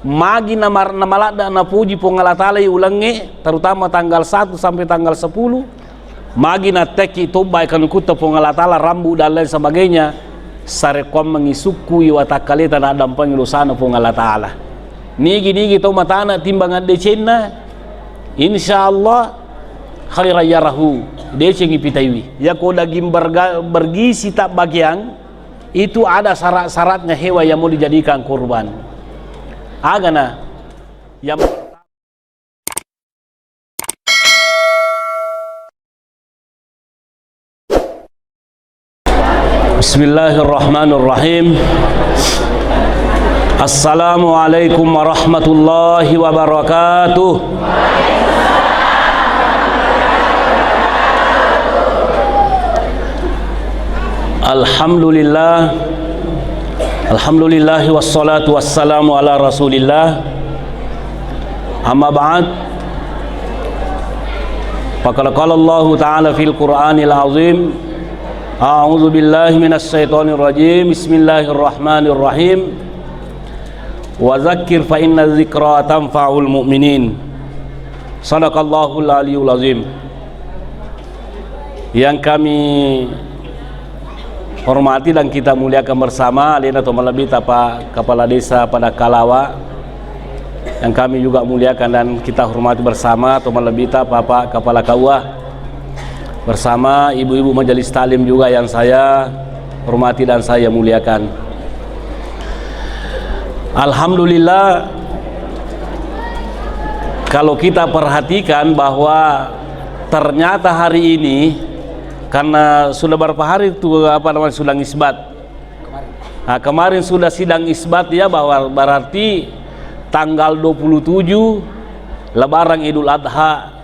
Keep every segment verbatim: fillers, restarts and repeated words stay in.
Magi namar-, namaladda napuji Puang Allah Ta'ala i ulengnge, terutama tanggal satu sampai tanggal sepuluh, magi nattekki tobba e kanukutta Puang Allah Ta'ala, rambu dan lain sebagainya, sarekkuammengngi sukkui watakkaleta naddampengi dosana Puang Allah Ta'ala. Nigi-nigi tau matana timbang addecenna, insya Allah khairan yarahu, decengi pitaiwi. Yako daging berga-, bergizi tak bagian, itu ada syarat-syaratnya hewan yang mau dijadikan kurban. Agana yang Bismillahirrahmanirrahim. Assalamualaikum warahmatullahi wabarakatuh. Alhamdulillah. Alhamdulillah, wassalatu wassalamu ala Rasulillah. Amma ba'd. Faqad qala Allahu ta'ala fil Qur'anil azim. A'udzu billahi minasy syaithanir rajim. Bismillahirrahmanirrahim. Wa dzakkir fa inna dzikra tanfa'ul mu'minin. Sadaqallahul aliyul azim. Yang kami hormati dan kita muliakan bersama, alena to malebbi ta Pak Kepala Desa Padakalawa, yang kami juga muliakan dan kita hormati bersama, to malebbi ta Bapak Kepala K U A, bersama ibu-ibu majelis taklim juga yang saya hormati dan saya muliakan. Alhamdulillah, kalau kita perhatikan bahwa ternyata hari ini, karena sudah berapa hari itu, apa namanya, sidang isbat. Nah, kemarin sudah sidang isbat ya, bahwa berarti tanggal dua puluh tujuh Lebaran Idul Adha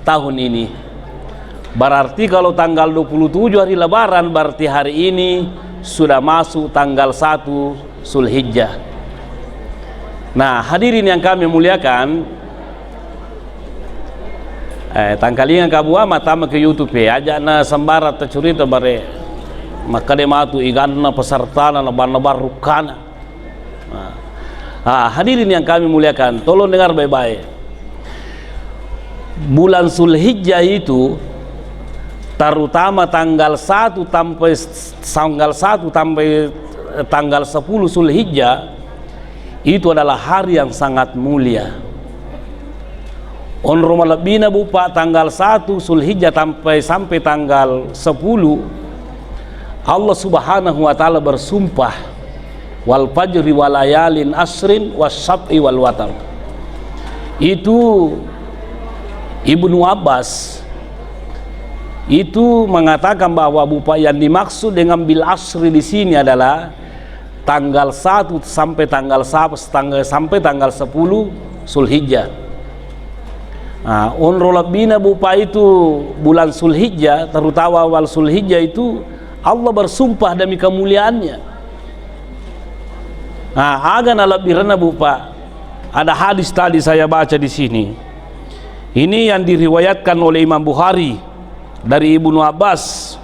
tahun ini. Berarti kalau tanggal dua puluh tujuh hari Lebaran, berarti hari ini sudah masuk tanggal satu Zulhijjah. Nah, hadirin yang kami muliakan, eh, tangkalinga kamu ama tama ke YouTube e, aja na sembarang tacurita bare makkade matu iganna pesertana na banna barrukkana. Nah, ah, hadirin yang kami muliakan, tolong dengar baik-baik. Bulan Zulhijjah itu, terutama tanggal satu sampai, tanggal satu sampai, eh, tanggal sepuluh Zulhijjah, itu adalah hari yang sangat mulia. Onro malebbina, Bu, Pak, tanggal satu Zulhijjah sampai, sampai tanggal sepuluh, Allah Subhanahu wa Ta'ala bersumpah, "Wal fajri wa layalin asrin wasyaf'i wal watar." Itu Ibnu Abbas itu mengatakan bahwa, Bu, Pak, yang dimaksud dengan bil asri di sini adalah tanggal satu sampai tanggal sap-, tanggal, sampai tanggal sepuluh Zulhijjah. Nah, onro lebbina, Bu, Pak, itu bulan Zulhijjah, terutama awal Zulhijjah itu Allah bersumpah demi kemuliaannya. Nah, aga nalebbirenna, Bu, Pak? Ada hadis tadi saya baca di sini. Ini yang diriwayatkan oleh Imam Bukhari dari Ibnu Abbas.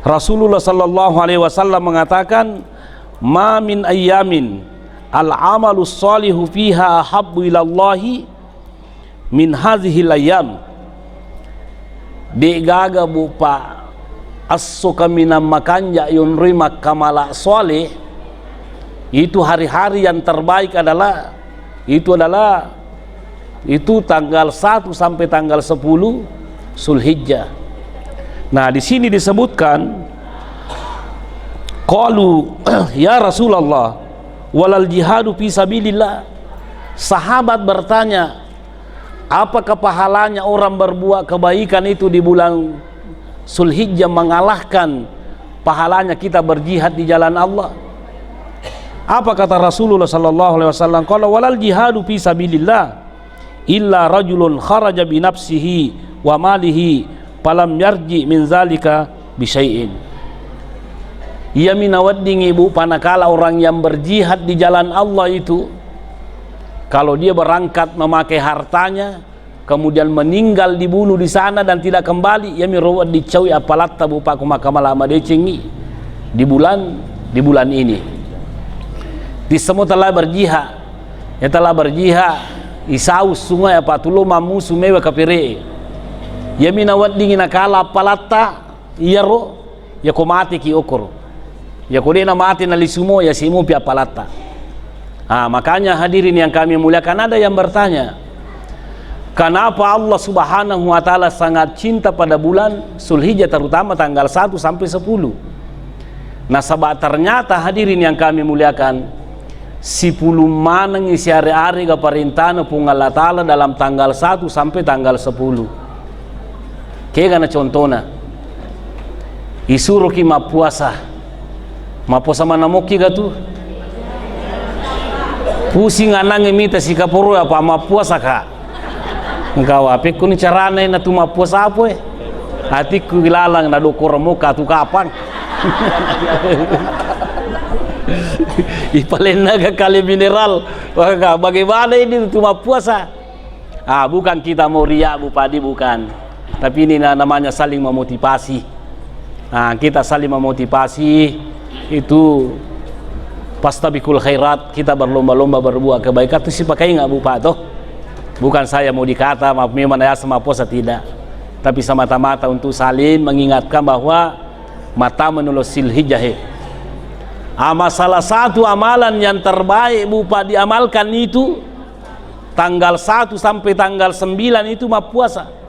Rasulullah sallallahu alaihi wasallam mengatakan, "Ma min ayyamin al-amalu shalihu fiha ahabbu ilallahi min hazihil ayyam." De'gaga, Bu, Pak, esso kaminang makanja yonroi makkamala saleh, itu hari-hari yang terbaik adalah, itu adalah, itu tanggal satu sampai tanggal sepuluh Zulhijjah. Nah, di sini disebutkan, qalu, "Ya Rasulullah, walal jihadu fi sabilillah." Sahabat bertanya, "Apakah pahalanya orang berbuat kebaikan itu di bulan Zulhijjah mengalahkan pahalanya kita berjihad di jalan Allah?" Apa kata Rasulullah sallallahu alaihi wasallam? Qala, "Walal jihadu fi sabilillah illa rajulun kharaja bi nafsihi wa malihi falam yarji min zalika bi syai'in." Iyami naweddingi, Bu, panakala orang yang berjihad di jalan Allah itu, kalau dia berangkat memakai hartanya, kemudian meninggal dibunuh di sana dan tidak kembali, iyami ro wedding caui appalatta, Bu, Pak, ko makkamala madecengngi di bulan, di bulan ini. Tissemo telah berjihad. Yatala berjihad, isau sungai apa tulo mammusu mewa kapere. Yami naweddingi nakala appalatta, iyaro, yako mateki okoro. Yako de' namate nalisumo, ya simo pi appalatta. Ah, makanya hadirin yang kami muliakan, ada yang bertanya, kenapa Allah Subhanahu wa Ta'ala sangat cinta pada bulan Zulhijjah, terutama tanggal satu sampai sepuluh? Nasaba ternyata, hadirin yang kami muliakan, sipulung manengngi siare-arega parentana Puang Allah Ta'ala dalam tanggal satu sampai tanggal sepuluh. Kegana contona, isuroki mappuasa, mappuasa manamokki ga tu? Pusing anangnge mita sikaporo apa mappuasa ka? Engka wa, pekkuni carana natu mappuasa apa e? Atikku ilalang nadokoro moka tu kapang. Ipalenna ga kale mineral. Maka bagaimana ini tu mappuasa? Ah, bukan kita mau riya, Bu Padi, bukan. Tapi ini na-, namanya saling memotivasi. Ah, kita saling memotivasi, itu fastabiqul khairat, kita berlomba-lomba berbuat kebaikan, itu sipakai nggak, Bu Pak, toh? Bukan saya mau dikata, maaf, memang ya sama puasa, tidak. Tapi semata-mata untuk saling mengingatkan bahwa mata menulus Zulhijjah, he. Ama-, salah satu amalan yang terbaik, Bu Pak, diamalkan itu tanggal satu sampai tanggal sembilan itu mappuasa.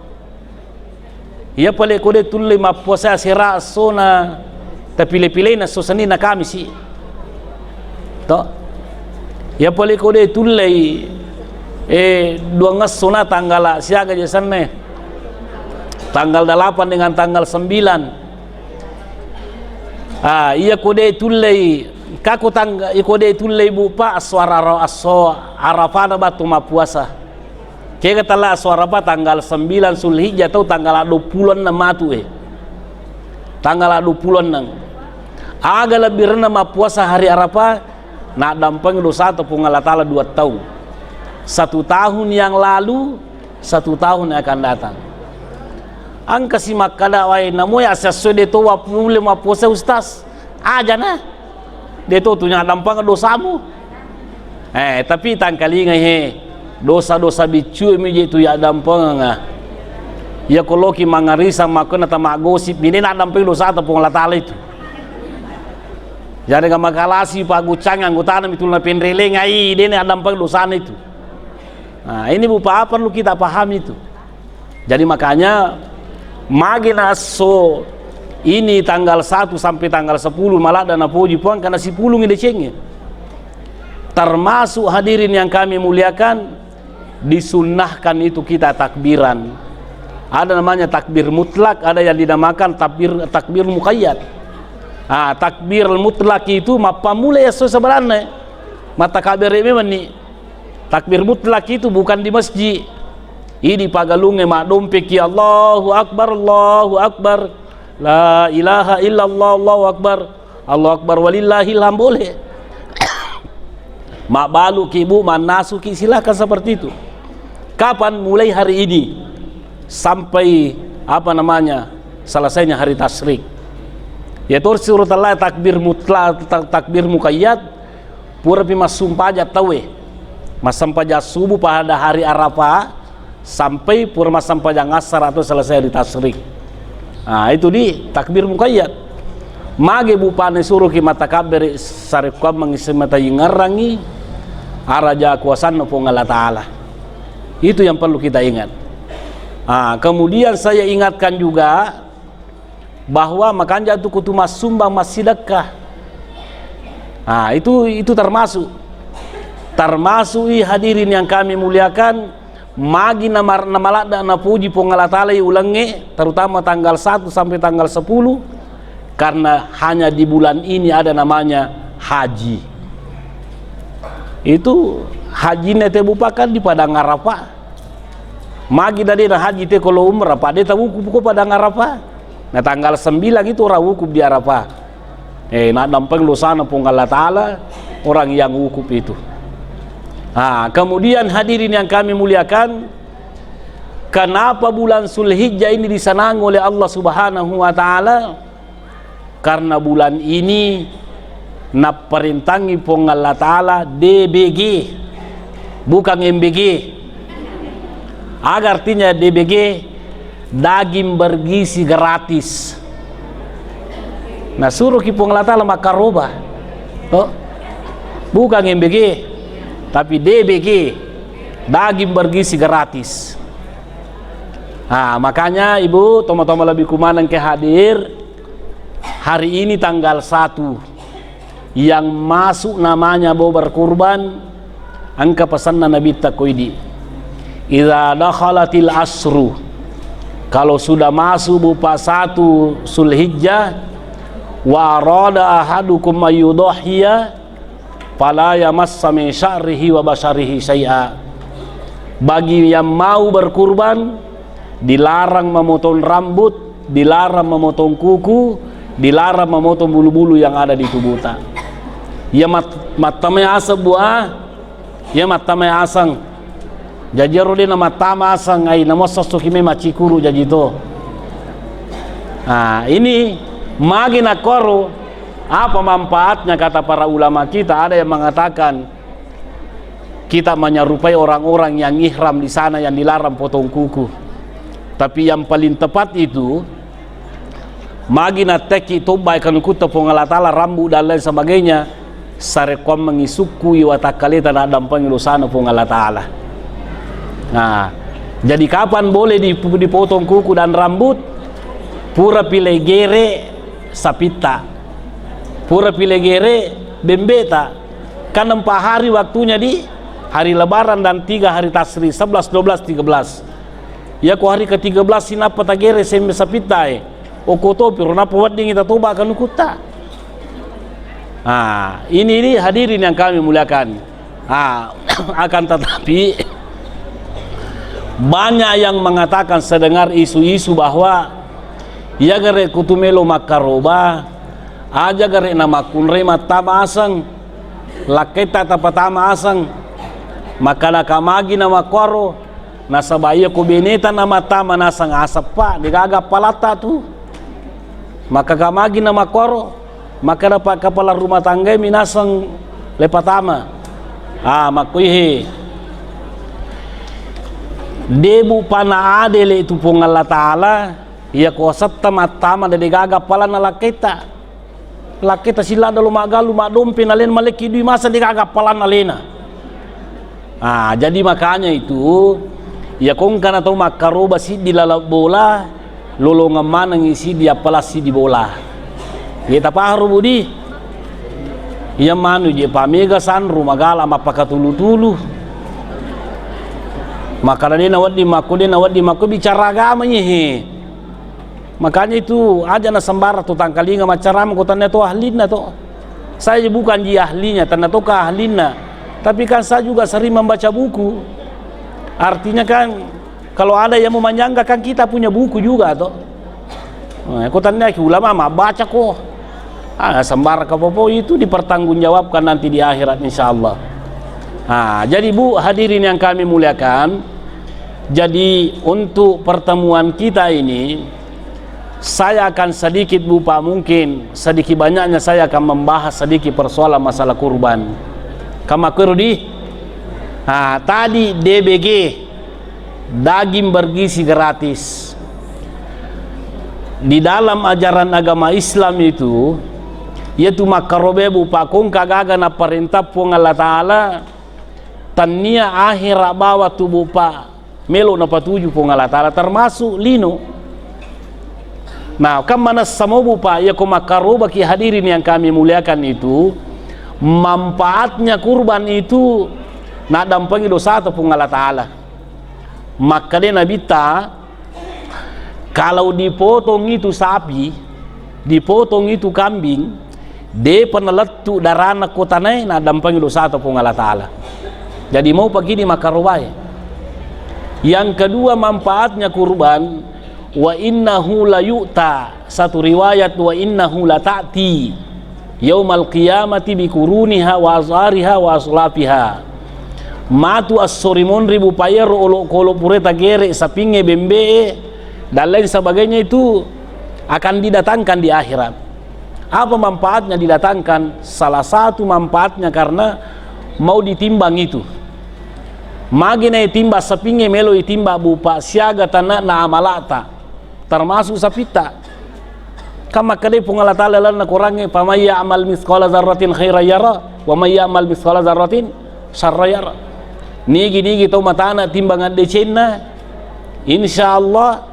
Iya pale ko de tulle mappuasa asera essona tapile-pilena esso Seninna Kamisi. To. Iya pale ko de tullei, eh, duang essona tanggala siaga je senna. Tanggal delapan dengan tanggal sembilan. Ah, iya ko de tullei, kako tangga, iya ko de tullei, Bu Pak, esso Ara-, esso Arafana batu mappuasa. Kega tala esso Arafah tanggal sembilan Zulhijjah tau tanggal dua puluh enam matu, eh. Tanggal dua puluh enam. Aga lebbirenna mappuasa hari Arafah, naddampeng dosata Puang Allah Ta'ala dua tahun. Satu tahun yang lalu, satu tahun yang akan datang. Engka si makkada wae, namo ya sessoe de to wapulle mappuasa, Ustaz. Aja na. De to tu nyaddampeng dosamu. Eh, tapi tangkalingai he. Dosa-dosa biccu mi je tu yaddampengeng. Ya ko loki mangarisang makkona tamaggosip, mine naddampeng dosata Puang Allah Ta'ala itu. Jadi ga makalasi paggucang anggotana mitul na penrelengai, dene addampeng dosana itu. Nah, ini Bu Pak, perlu kita pahami itu. Jadi makanya, magi na esso ini tanggal satu sampai tanggal sepuluh maladda napoji Puang karena sipulungi decengnge. Termasuk hadirin yang kami muliakan, disunnahkan itu kita takbiran. Ada namanya takbir mutlak, ada yang dinamakan takbir, takbir muqayyad. Ah, takbir mutlak itu mappammula esso sebenarnya. Matakabere memang ni. Takbir mutlak itu bukan di masjid. Idi pagalungnge maddompeki, Allahu Akbar, Allahu Akbar. La ilaha illallah, Allahu Akbar. Allahu Akbar walillahil hamd, boleh. Mabbaluki, Bu, mannasuki, silakan seperti itu. Kapan? Mulai hari ini sampai, apa namanya, selesainya hari tasyrik. Ya, terus surat Allah takbir mutlak, ta-, takbir muqayyad, purapi massumpajang tauwe. Massampajang subuh pada hari Arafah, sampai pura massampajang asar atau selesai di tasyrik. Nah, itu di takbir muqayyad. Mage Bu Pak, nasuroki matakabbere sarekkuammengngi semata ingerrangi araja kuasanna Puang Allah Ta'ala. Itu yang perlu kita ingat. Ah, kemudian saya ingatkan juga, bahwa makanja tu kutu massumbang, massidekka. Ah, itu, itu termasuk. Termasuk i hadirin yang kami muliakan, magi namar-, namaladda napuji Puang Allah Ta'ala i ulengnge, terutama tanggal satu sampai tanggal sepuluh, karena hanya di bulan ini ada namanya haji. Itu hajinna te Bu Pak kan di Padang Arafah. Magi na de na haji te ko lo umrah, pa de tawukuf ko Padang Arafah. Na tanggal sembilan itu orang wukuf di Arafah. Eh, naddampeng dosana Puang Allah Ta'ala orang yang wukuf itu. Ah, kemudian hadirin yang kami muliakan, kenapa bulan Zulhijjah ini disenangi oleh Allah Subhanahu wa Ta'ala? Karena bulan ini napparentangi Puang Allah Ta'ala D B G. Bukan M B G. Aga artinya D B G? Daging bergizi gratis. Nah, suruhki Puang Allah Ta'ala makkaroba. Oh. Bukan M B G, tapi D B G. Daging bergizi gratis. Nah, makanya Ibu, toma-toma lebih kumaneng ke hadir, hari ini tanggal satu, yang masuk namanya mau berkurban, engka pesanna Nabitta koidi. Idza dakhalatil asru, kalau sudah masuk bupa satu Zulhijjah, wa arada ahadukum ayyudhhiya, fala yamassa min sya'rihi wa basyarihi syai'a. Bagi yang mau berkurban, dilarang memotong rambut, dilarang memotong kuku, dilarang memotong bulu-bulu yang ada di tubuhta. Iya mat-, mattama aseng, Bu, ah. Iya mattama aseng. Jaji ero de' namattama aseng, ai, namossa soki me maccikuru jaji to. Nah, ini magi nakkoro, apa manfaatnya, kata para ulama kita, ada yang mengatakan, kita menyerupai orang-orang yang ihram di sana yang dilarang potong kuku. Tapi yang paling tepat itu, magi nattekki tobbai kanukutta Puang Allah Ta'ala, rambu dan lain sebagainya, sarekkuammengngi sukkui watakkaleta naddampengi dosana Puang Allah Ta'ala. Nah, jadi kapan boleh dip-, dipotong kuku dan rambut? Pura pile gere sapitta. Pura pile gere bembeta. Kan empat hari waktunya di hari Lebaran dan tiga hari Tasyrik, sebelas, dua belas, tiga belas. Iya ko hari ketiga belas sinappa tagere sembe sapittae. Okko topi ro nappa weddingngi tatoba kanukutta. Ah, ini, ini hadirin yang kami muliakan. Ah, akan tetapi banyak yang mengatakan, saya dengar isu-isu bahwa iya gare kutu melo makkaroba, aja gare namakkunrai mattama aseng. Lakketta tapatama aseng, makkadaka magi namakkoro, nasaba iya ko beneta namattama naseng aseppa, degaga appalatta tu. Makkaka magi namakkoro, makkada pa kepala rumah tangga mi naseng lepatama. Ah, makkuihe. Debu pana adele tu Puang Allah Ta'ala, iya ko asetta mattama de degaga appalanna lakketta. Lakketa siladda lo maggallu maddompe nalena malekki dui masa degaga appalanna lena. Ah, jadi makanya itu, iya ko engkana tau makkaroba siddi laleng bola, lolongeng manengngi siddi appala siddi bola. Iya tapaharo budi. Iya manu je pamega sanru magala mappakatulu-tulu. Makkada de nawedding makko, de nawedding makko, bicara agama nyehe. Makanya itu aja nasembarang to tangkalinga maccarama ko tannia to ahlinna to. Saya bukan ji ahlinya, tannia to ka ahlinna. Tapi kan saya juga sering membaca buku. Artinya kan kalau ada yang mau menyangga kan kita punya buku juga to. Nah, ko tannia ki ulama mabbaca ko. Ah, sembarang kapopo itu dipertanggungjawabkan nanti di akhirat, insya Allah. Ah, jadi Bu, hadirin yang kami muliakan, jadi untuk pertemuan kita ini, saya akan sedikit, Bu, Pak, mungkin sedikit banyaknya saya akan membahas sedikit persoalan masalah kurban. Kama kuru di? Ah, tadi D B G, daging bergizi gratis. Di dalam ajaran agama Islam itu, yaitu makkarobe, Bu, Pak, ko engka gaga naparentah Puang Allah Ta'ala, tannia ahera bawa tu, Bu, Pak, melo napatuju Puang Allah Ta'ala, termasuk lino. Nah, kan manessa mo, Bu, Pak, iya ko makkarobaki, hadirin yang kami muliakan, itu manfaatnya kurban itu naddampengi dosata Puang Allah Ta'ala. Makkeda Nabitta, kalau dipotong itu sapi, dipotong itu kambing, depa nalettu darana ko tanae, naddampengi dosata Puang Allah Ta'ala. Jadi mau pagini makkarobae. Yang kedua, manfaatnya kurban, wa innahu la yu'ta. Satu riwayat, wa innahu la ta'ti yaumal qiyamati bikuruniha wa azhariha wa aslafiha. Matu esso ri monri, Bu, Pak, iyaro olokolo pura tagere sapingnge, bembe'e, dan lain sebagainya itu akan didatangkan di akhirat. Apa manfaatnya didatangkan? Salah satu manfaatnya karena mau ditimbang itu. Magi na itimba sapingnge, melo itimba, Bu, Pak, siaga tanana amalata, termasuk sapitta. Kan makkeda Puang Allah Ta'ala lalenna Korangnge, "Faman ya'mal mitsqala dzarratin khairan yara, wa man ya'mal mitsqala dzarratin syarran yara." Nigi-nigi tau matana timbang addecenna, insya Allah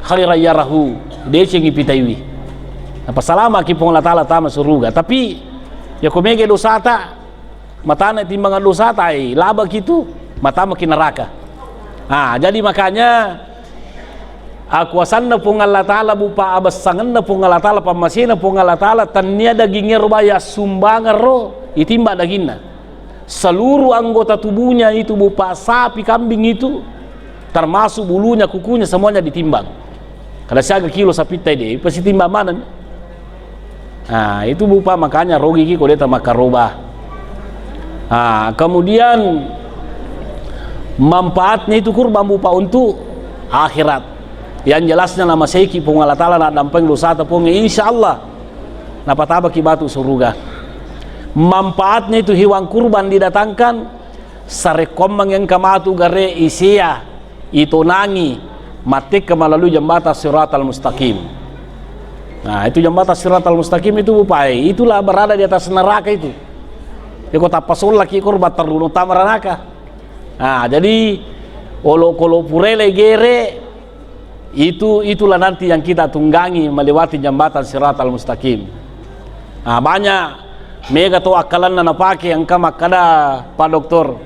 khairan yarahu, decengi pitaiwi. Napasalamaki Puang Allah Ta'ala tama suruga. Tapi, ya ko mega dosata, matana timbang dosata, eh, labaki tu, matamaki neraka. Ah, jadi makanya, akuasanna Puang Allah Ta'ala, Bu, Pak, abessangenna Puang Allah Ta'ala, pammasena Puang Allah Ta'ala, tennia dagingnya roba ya sumbangan ro, itimba daginna. Seluruh anggota tubuhnya itu, Bu, Pak, sapi, kambing itu, termasuk bulunya, kukunya, semuanya ditimbang. Kada siaga kilo sapitta de, pasti timbang maneng. Nah, itu, Bu, Pak, makanya rogiki ko deta makaroba. Nah, kemudian manfaatnya itu kurban, Bu, Pak, untuk akhirat. Yang jelasnya, namaseiki Puang Allah Ta'ala, naddampeng dosata Puang, insya Allah napatabaki matu suruga. Manfaatnya itu hewan kurban didatangkan, sarekkoammengngi engka matu gare isea, itonangi, mattekka melalui jembatan Siratal Mustaqim. Nah, itu jembatan Siratal Mustaqim itu, Bu, Pak, itulah berada di atas neraka itu. Ya, ko tappa sollaki korban, terruno tama neraka. Nah, jadi, olokolo purele gere, itu, itulah nanti yang kita tunggangi melewati jembatan Siratal Mustaqim. Nah, banyak mega to akkalanna napake, engka makkada, Pak Doktor,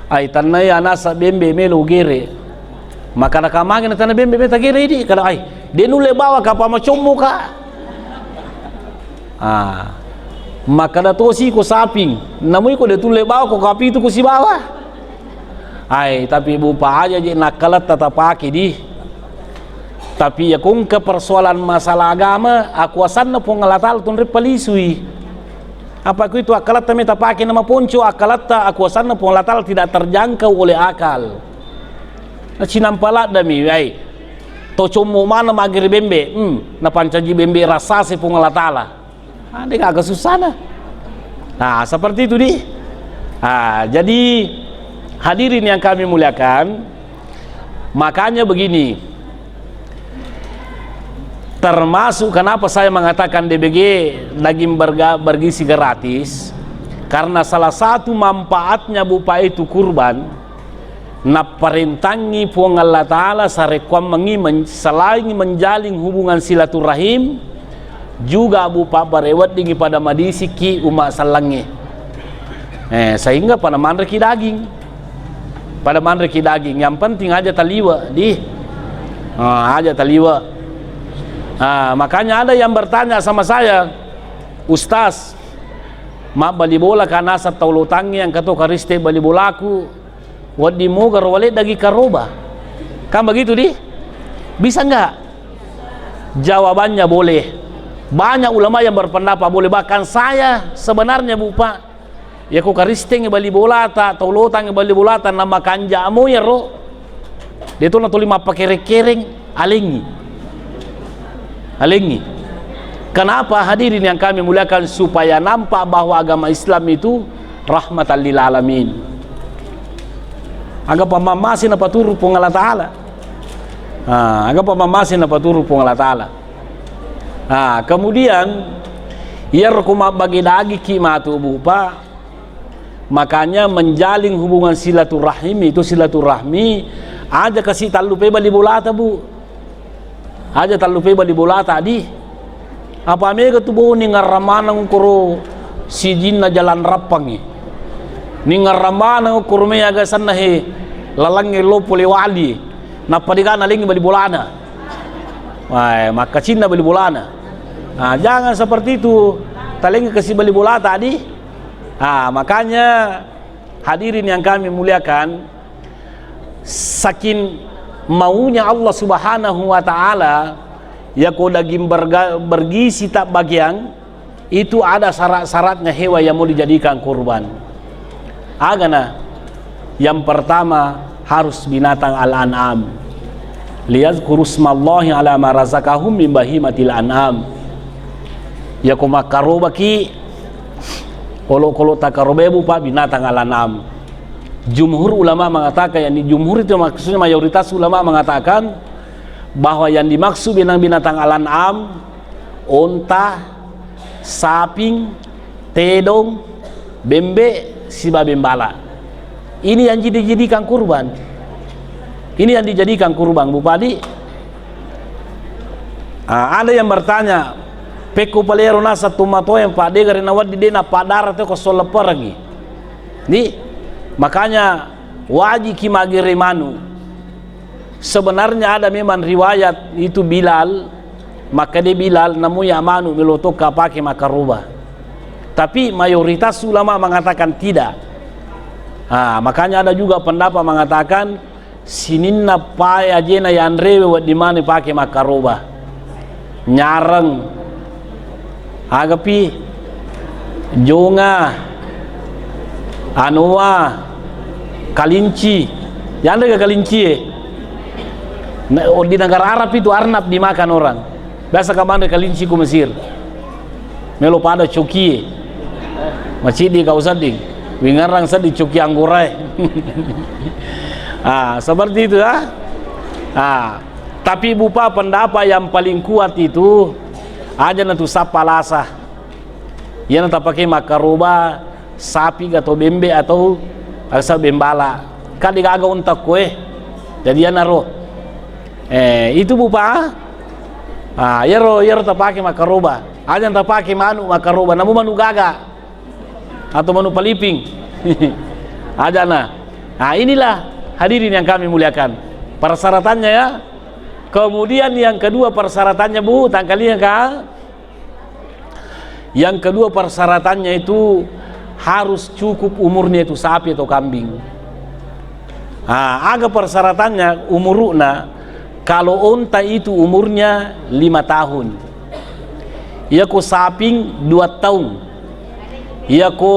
"Ai, tannai anasa bembe melo gere." Makkada, "Kamagi na tanna bembe meta gere idi?" Kada, "Ai, de nulle bawa ka, apa macommo ka." Ah, makkada tosi ko saping, namui ko de tulle bawa ko kapi itu ko sibawa. Ai, tapi, Bu, Pak, aja je nakkalatta tapake di. Tapi ya kongka persoalan masalah agama, akuasanna Puang Allah Ta'ala tunre palisui. Apa ku itu akkalatta meta pake nama ponco, akkalatta akuasanna Puang Allah Ta'ala tidak terjangkau oleh akal. Na cinampa laddami, ai. To commo mana magere bembe, hmm, napancaji bembe rassase Puang Allah Ta'ala. Ah, de gaga susana. Nah, seperti itu di. Ah, jadi hadirin yang kami muliakan, makanya begini, termasuk kenapa saya mengatakan D B G daging berga-, bergizi gratis, karena salah satu manfaatnya, Bu, Pak, itu kurban, napparentangi Puang Allah Ta'ala sarekkuammengngi men-, selain menjalin hubungan silaturahim, juga, Bu, Pak, bare weddingngi pada madisiki umma sellengnge. Eh, sehingga pada manreki daging. Pada manreki daging. Yang penting aja taliwe, di. Ah, aja taliwe. Ah, makanya ada yang bertanya sama saya, "Ustaz, mabbali bola ka naseng tau Lotangnge, engka to Kariste bali bolaku, wedding moga ro waleddagi karoba." Kan begitu, di? Bisa nggak? Jawabannya boleh. Banyak ulama yang berpendapat boleh. Bahkan saya sebenarnya, Bu, Pak, ya ko Karisteng bali bolata, tau Lotang bali bolata, namakanja mo yaro. De to natuli mappakereng-kereng, alengi. Alengi. Kenapa, hadirin yang kami muliakan? Supaya nampak bahwa agama Islam itu rahmatan lil alamin. Aga pammammase napaturu Puang Allah Ta'ala. Ah, aga pammammase napaturu Puang Allah Ta'ala. Ah, kemudian, iyaro ko mabbage dagiki matu, Bu, Pak, makanya menjalin hubungan silaturahim itu, silaturahmi, aja kasi tallupe bali bolata, Bu. Aja tallupe bali bolata, di. Apa mega tu, Bu, ningarra maneng koro sijinna jalan rappangngi. Ningarra maneng koro me aga senna he lalangnge lo pole wali. Nappa dega nalengi bali bolana. Wah, makkacinna bali bolana. Nah, jangan seperti itu. Talengi kasi bali bolata, di. Ah, makanya, hadirin yang kami muliakan, saking maunya Allah Subhanahu wa Ta'ala, ya ko daging berga-, bergizi tak bagian, itu ada syarat-syaratnya hewan yang mau dijadikan kurban. Agana, yang pertama harus binatang al-an'am. "Liyadzkurusmallahi ala ma razaqahum min bahimatil an'am." Ya ko makkarobaki, olokolo takarobe, Bu, Pak, binatang al-an'am. Jumhur ulama mengatakan, yakni jumhur itu maksudnya mayoritas ulama mengatakan bahwa yang dimaksud binatang-binatang al-an'am, onta, saping, tedong, bembe, siba bembala. Ini yang dijadikan kurban. Ini yang dijadikan kurban, Bu Padi. Ah, ada yang bertanya, pekko palero nasa tumatoa yang padegare nawaddi de napadara teko solleperangi. Ni, makanya wajiki magere manu. Sebenarnya ada memang riwayat itu Bilal, makkeda Bilal, namu ya manu melo tokka pake makkaroba. Tapi mayoritas ulama mengatakan tidak. Ah, makanya ada juga pendapat mengatakan sininna pae ajena yanrewe wedding mani pake makkaroba. Nyareng, agapi, jonga, anoa, kalinci. Yanre ke kalinci e? Na, di negara Arab itu arnab dimakan orang. Biasa kamanre kalinci ku Mesir. Melo pada cokie. Maciddi kau sedding. Wingarang sedding coki anggorae. Ah, seperti itu ya. Ah, tapi bupa pendapat yang paling kuat itu aja natu sappa lasa. Iyana tapake makkaroba sapi atau bembe atau asa bembala. Kade gaga ontak koe. Jadi iyana ro. Eh, itu bupa. Ah, iyaro, iyaro tapake makkaroba. Aja tapake manu makkaroba, namu manu gaga atau manu paliping. Aja na. Nah, inilah hadirin yang kami muliakan. Persyaratannya ya. Kemudian yang kedua persyaratannya, Bu, tangkalinya ka? Yang kedua persyaratannya itu harus cukup umurnya itu sapi atau kambing. Ah, aga persyaratannya umuruna, kalau onta itu umurnya lima tahun. Iya ko saping dua tahun. Iya ko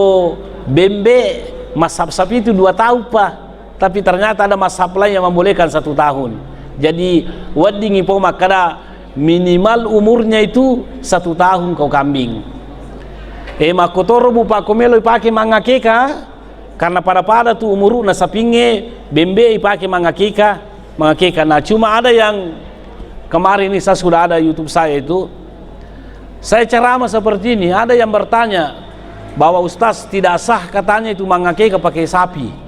bembe masap sapi itu dua tahun pa. Tapi ternyata ada mazhab lain yang membolehkan satu tahun. Jadi, weddingngi po makkeda minimal umurnya itu satu tahun ko kambing. Eh, makkotoro bupa ko melo ipake mangakeka, karena pada-pada tu umuruna sapingnge, bembe ipake mangakeka, mangakeka. Nah, cuma ada yang kemarin ini saya sudah ada YouTube saya itu, saya ceramah seperti ini, ada yang bertanya bahwa, "Ustaz, tidak sah," katanya, "itu mangakeka pakai sapi."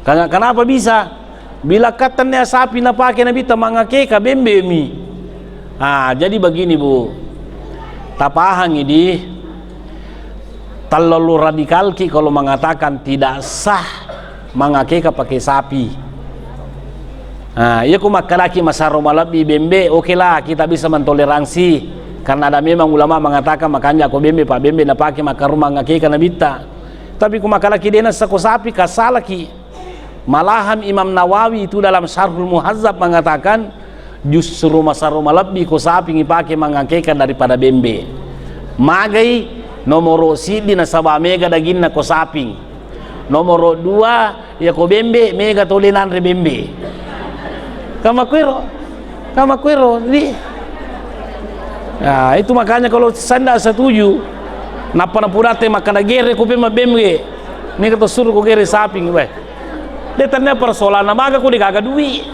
Karena kenapa bisa? Bila katanya sapi napake Nabitta mangakeka, bembe mi. Ah, jadi begini, Bu. Tapahangi di, terlalu radikalki kalau mengatakan tidak sah mangakeka pakai sapi. Nah, iya ku makkedaki masaro malebbi bembe, oke lah, kita bisa mentoleransi. Karena ada memang ulama mengatakan, makanya ko bembe, pa bembe napake makkaru mangakeka Nabitta. Tapi ku makkedaki dena sako sapi, kasalaki. Malahan Imam Nawawi itu dalam Syarhul Muhazzab mengatakan, justru masaro malebbi ko saping ipake mangakeka daripada bembe. Magai? Nomoro siddi nasaba mega daginna ko saping. Nomoro dua, iya ko bembe, mega tole nanre bembe. Kamakuero, kamakuero, di. Nah, itu makanya kalau saya ndak setuju, nappa napudatte makkeda gere ko pema bembe, mega to suruh ko gere saping, weh. De tania persoalanna maga ko de gaga dui.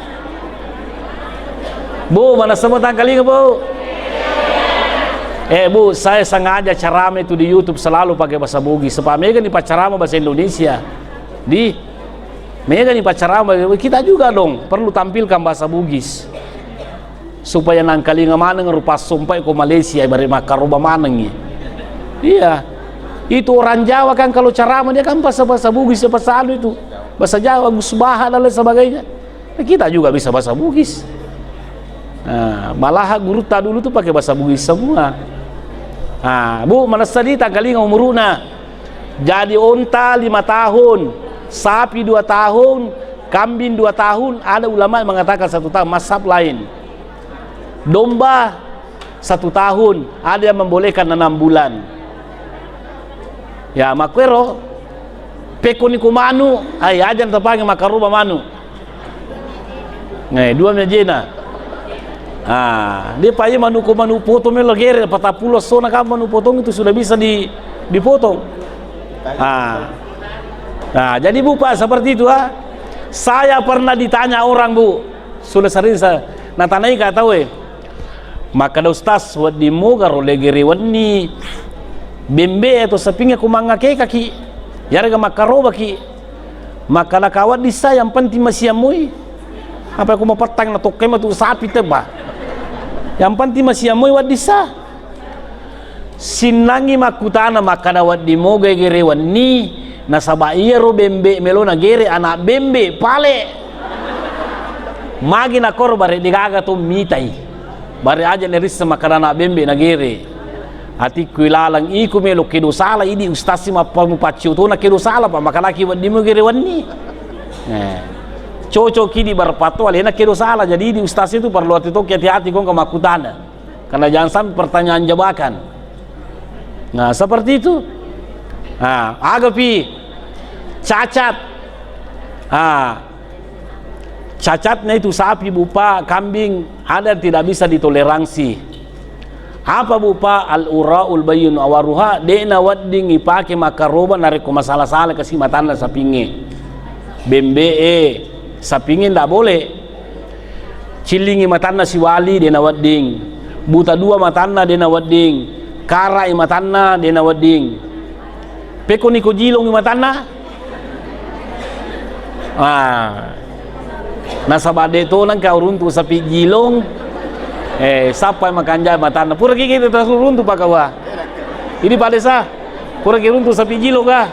Bu, mana semua tangkalinga, Bu? Eh, Bu, saya sengaja ceramah itu di YouTube selalu pakai bahasa Bugis. Supaya mega ni pacarama bahasa Indonesia. Di, mega ni pacarama, kita juga dong perlu tampilkan bahasa Bugis. Supaya nangkalinga maneng rupa sompai ko Malaysia, ibarat makkaroba manengi. Iya. Itu orang Jawa kan kalau ceramah dia kan bahasa, bahasa Bugis, bahasa anu itu. Bahasa Jawa, Gus Baha dan lain sebagainya. Kita juga bisa bahasa Bugis. Nah, malah gurutta dulu tuh pakai bahasa Bugis semua. Nah, Bu, manessa di tangkalinga umuruna. Jadi onta lima tahun, sapi dua tahun, kambing dua tahun, ada ulama yang mengatakan satu tahun, mazhab lain. Domba satu tahun, ada yang membolehkan enam bulan. Ya, makkuero, pekko ni ku manu, ai, aja tapangi makkaroba manu. Eh, dua mejena. Ah, dia paye manu ko manu potong melo gere, patappulo sona kan manu potong itu sudah bisa di, dipotong. Ah. Nah, jadi Bu, Pak, seperti itu, ah. Saya pernah ditanya orang, Bu. Sudah sering saya, natanai ka tau, eh. Makkeda, "Ustaz, wedding moga ro legere wenni bembe atau sapingnge ku mangngakekaki. Yarega makkarobaki." Makkeda, "Ka wedding sa, yang penting masiammoi." Apa ku mapettang na tokkai matu sapi tebba. Yang penting masiammoi wedding sa. Sinnangngi makkutana makkeda, "Wedding moga gere wenni?" Nasaba iyaro bembe melo nagere anak bembe pale. Magi nakoro bare degaga to mitai. Bare aja nerissa makkeda anak bembe nagere. Atikku ilalang iku melo kedo sala idi ustasi mappamu paccio to na kedo sala pa makalaki wedding mo gere wenni. Eh. Cocok idi barpatto alena kedo sala. Jadi idi ustasi itu perlu hati toki hati-hati kong ke makkutana. Karena jangan sampai pertanyaan jebakan. Nah, seperti itu. Nah, agapi cacat. Ah, cacatnya itu sapi, Bu, Pak, kambing, ada yang tidak bisa ditoleransi. Apa, Bu, Pak? Al-uraul bayyinu awaruha, de'na wedding ipake makkaroba narekko masala-sala kasi matanna sapingnge. Bembe e, sapingnge ndak boleh. Cillingi matanna siwali, de nawedding. Buta dua matanna, de nawedding. Karai matanna, de nawedding. Pekko niko jilongi matanna? Ah. Nasaba de to nangka uruntu sapi jilong. Eh, sappa makanja matanna. Pura kiki terus uruntu pakawa. Ini pada sa. Pura kiruntu sapi jilong ka.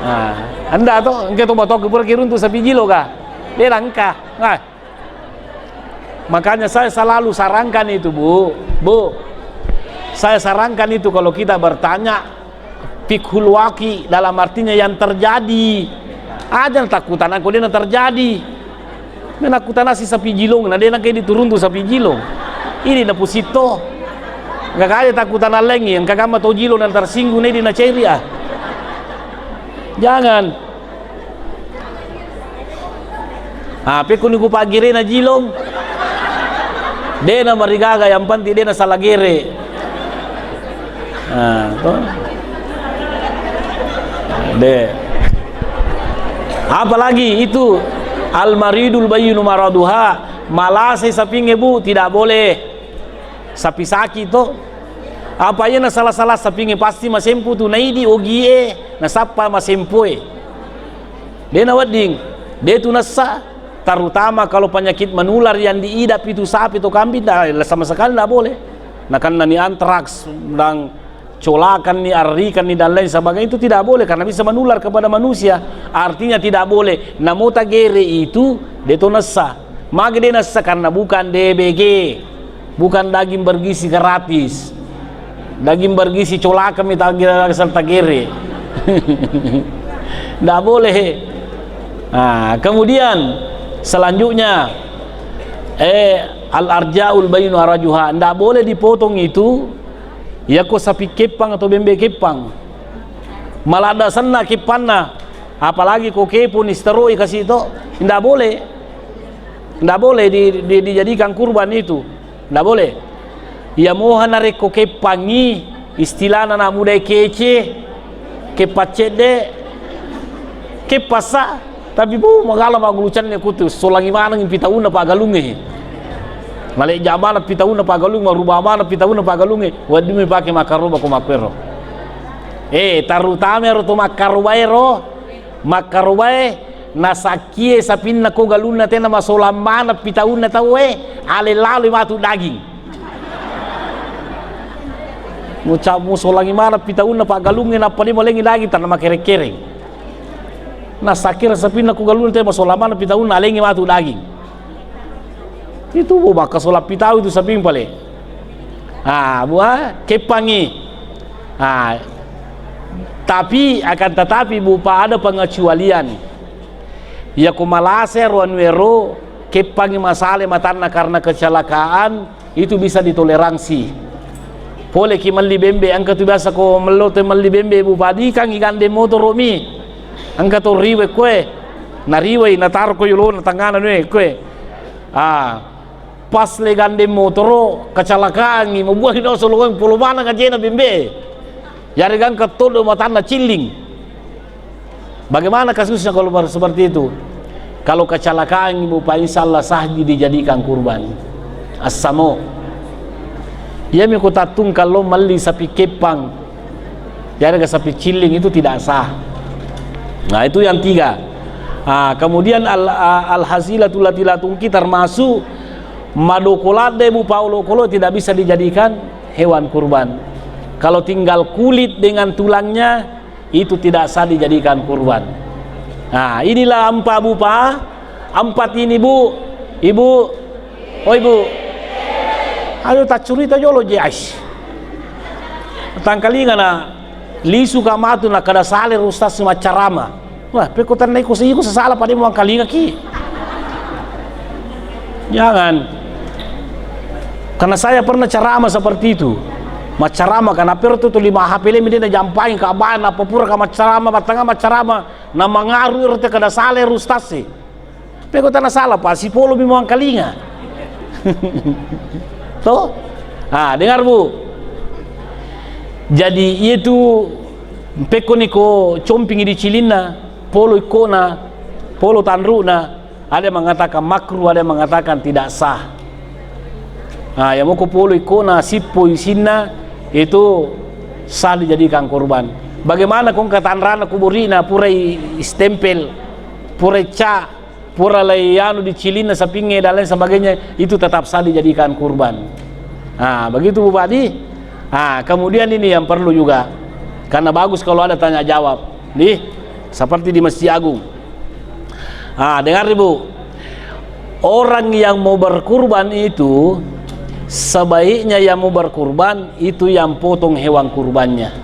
Ah, anda to, engke to batok pura kiruntu sapi jilong ka. De langka. Nah. Makanya saya selalu sarankan itu, Bu. Bu, saya sarankan itu kalau kita bertanya, fiqhul waqi, dalam artinya yang terjadi. Aja takutan aku dia terjadi. Menakkutanasi sapi jilong, na dena ke diturun tu sapi jilong. Ini na pusito. Enggak kaya takutan lengi, engka gamma to jilong dan tersinggung, ini na ceri ah. Jangan. Ah, pekko niku pagirena jilong. Dena marigaga, yang penting dena salah gere. Ah, to. De. Apalagi itu al-maridul bayyinu maraduha, malase sapinge, Bu, tidak boleh. Sapi sakit to. Apa iya na salah-salah sapinge pasti masempu tu naidi ogie, nasappa masempoe. De nawedding, de tu nassa, terutama kalau penyakit menular yang diidap itu sapi atau kambing, dah, sama sekali tidak boleh. Nakennani antraks dan colakanni, arrikanni dan lain sebagainya itu tidak boleh karena bisa menular kepada manusia. Artinya tidak boleh. Namo tagere itu de to nassa. Magi de nassa karena bukan D B G. Bukan daging bergizi gratis. Daging bergizi colakan mi tagere asal tagere. Ndak boleh. Nah, kemudian selanjutnya eh al-arja'ul bayyinu arajuha. Ndak boleh dipotong itu yako sapi keppang atau bembe keppang. Maladda senna keppanna. Apalagi ko kepo ni steroi kasi to. Ndak boleh. Ndak boleh di, di, dijadikan kurban itu. Ndak boleh. Iya moha narekko keppangi, istilahna anak muda kece, keppang cedde, keppang sa, tapi bu magala maggulucanne kutu, solangi maneng pitaunna paggalungnge. Maleja maneng pitaunna paggalung, maruba maneng pitaunna paggalungnge, wedding mipake makkaroba ko makkuero. Eh, terutama ero to makkaroba ero, makkarobae nasakkie sapinna ko galunna tena masolang maneng pitaunna tauwe, ale laloi matu daging. Muca-, musolangi maneng pitaunna paggalungnge nappa de malengi daging tanna makereng-kereng. Nasakkira sapinna ko galunna tena masolang maneng pitaunna alengi matu daging. Itu bu makkasolang pitau itu saping pale. Ah, buah keppangi. Ah, tapi akan tetapi bu pa ada pengecualian. Yako malase ro anuero keppangi masale matanna karena kecelakaan, itu bisa ditoleransi. Poleki melli bembe, engka tu biasa ko mello te melli bembe bu padikangi gandeng motoro mi. Engka to riwe koe. Nariwai nataro ko yolona tangana nue koe. Ah, pas le gandeng motoro kecelakangi, mabuahi dosa lo polo maneng ajena bembe. Yarega engka todo matanna cilling. Bagaimana kasusnya kalau ber-, seperti itu? Kalau kecelakaan, Ibu, Pak, insya Allah sah dijadikan kurban. Assamo. Iya mi ku tattung kalau melli sapi kepang, jadi ke sapi ciling itu tidak sah. Nah, itu yang tiga. Ah, kemudian al-, ah, al-hazilatul lati la tungki termasuk madoko ladde, Ibu, Pak, olokolo tidak bisa dijadikan hewan kurban. Kalau tinggal kulit dengan tulangnya, itu tidak sah dijadikan kurban. Nah, inilah empat, Bu, Pak. Empat ini, Bu. Ibu. Oh, Ibu. Ayo, taccurita jolo, je, ais. Tangkalinga na lisu ka matu na kada sale ustaz maccarama. Wah, pekko tanna iko, iko sesala pada muangkalinga ki. Jangan. Karena saya pernah ceramah seperti itu. Maccarama, karena pertu tu lima H P le mi de' najampai ka bana, apa pura ka maccarama, batanga maccarama, na mangaru ero te kada sala ero ustaz e. Pekko tanna sala, pa sipolo mi muangkalinga. Toh? Ah, dengar, Bu. Jadi, itu pekko ni ko compingi di cilinna, polo ikkona, polo tanruna, ada yang mengatakan makruh, ada yang mengatakan tidak sah. Nah, yang mau ko polo ikkona, sippo isinna, itu sah dijadikan kurban. Bagaimana kong katanrana kuburina, purai stempel, purai ca, pura lai anu di cilinna sapingnge dan lain sebagainya, itu tetap sah dijadikan kurban. Nah, begitu, Bu Bupati. Nah, kemudian ini yang perlu juga, karena bagus kalau ada tanya jawab, nih, seperti di Masjid Agung. Ah, dengar, Ibu. Orang yang mau berkurban itu, sebaiknya yang mau berkurban itu yang potong hewan kurbannya.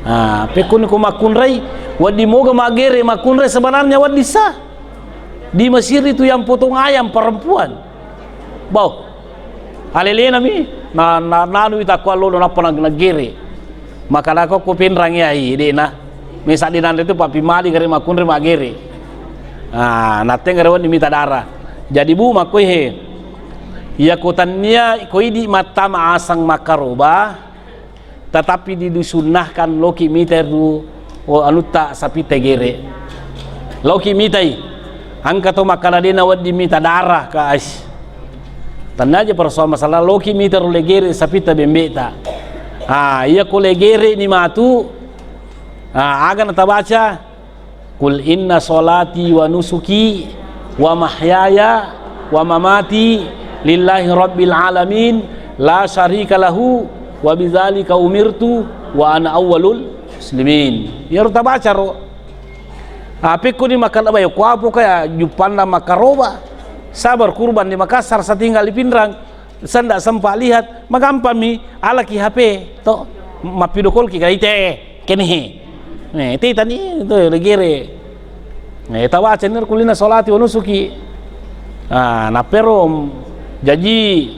Ah, pekkoni ko makkunrai, wedding moga maggere makkunrai, sebenarnya wedding sah. Di Mesir itu yang potong ayam perempuan. Bau. Alelena mi, na, na, nanu ita ko allo nappa nag-, naggere. Maka nako ko penrang ya, i, de' na. Mesa di nanre tu papi mali gare makkunre maggere. Ah, natteng gare wedding mita darah. Jadi, Bu, makkoi he. Iya ko tannia ko idi mattama asang makkaroba, tetapi di-, disunnahkan loki mita ru, o, anutta sapitta gere. Loki mitai. Engka to makkada de' na wedding mita darah ka ais. Tenna aja persoalan masalah loki mita ro le gere sapitta bembeta. Ah, iya ko le gere ni matu. Ah, aga na tabaca? Qul inna sholati wa nusuki wa mahyaya wa mamati lillahi rabbil alamin la syarika lahu wa bidzalika umirtu wa ana awwalul muslimin. Iyaro tabaca ro. Apekko ni makkeda bayo kuapo kaya juppanna makkaroba. Sabar kurban di Makassar, satinggal di Pinrang. Sanda sempat lihat, magampang mi alaki H P to, mappido call ki kaite kene he. Nih, tita ni to le gere. Nih, tawaca ni qul inna sholati wa nusuki. Ah, napero jaji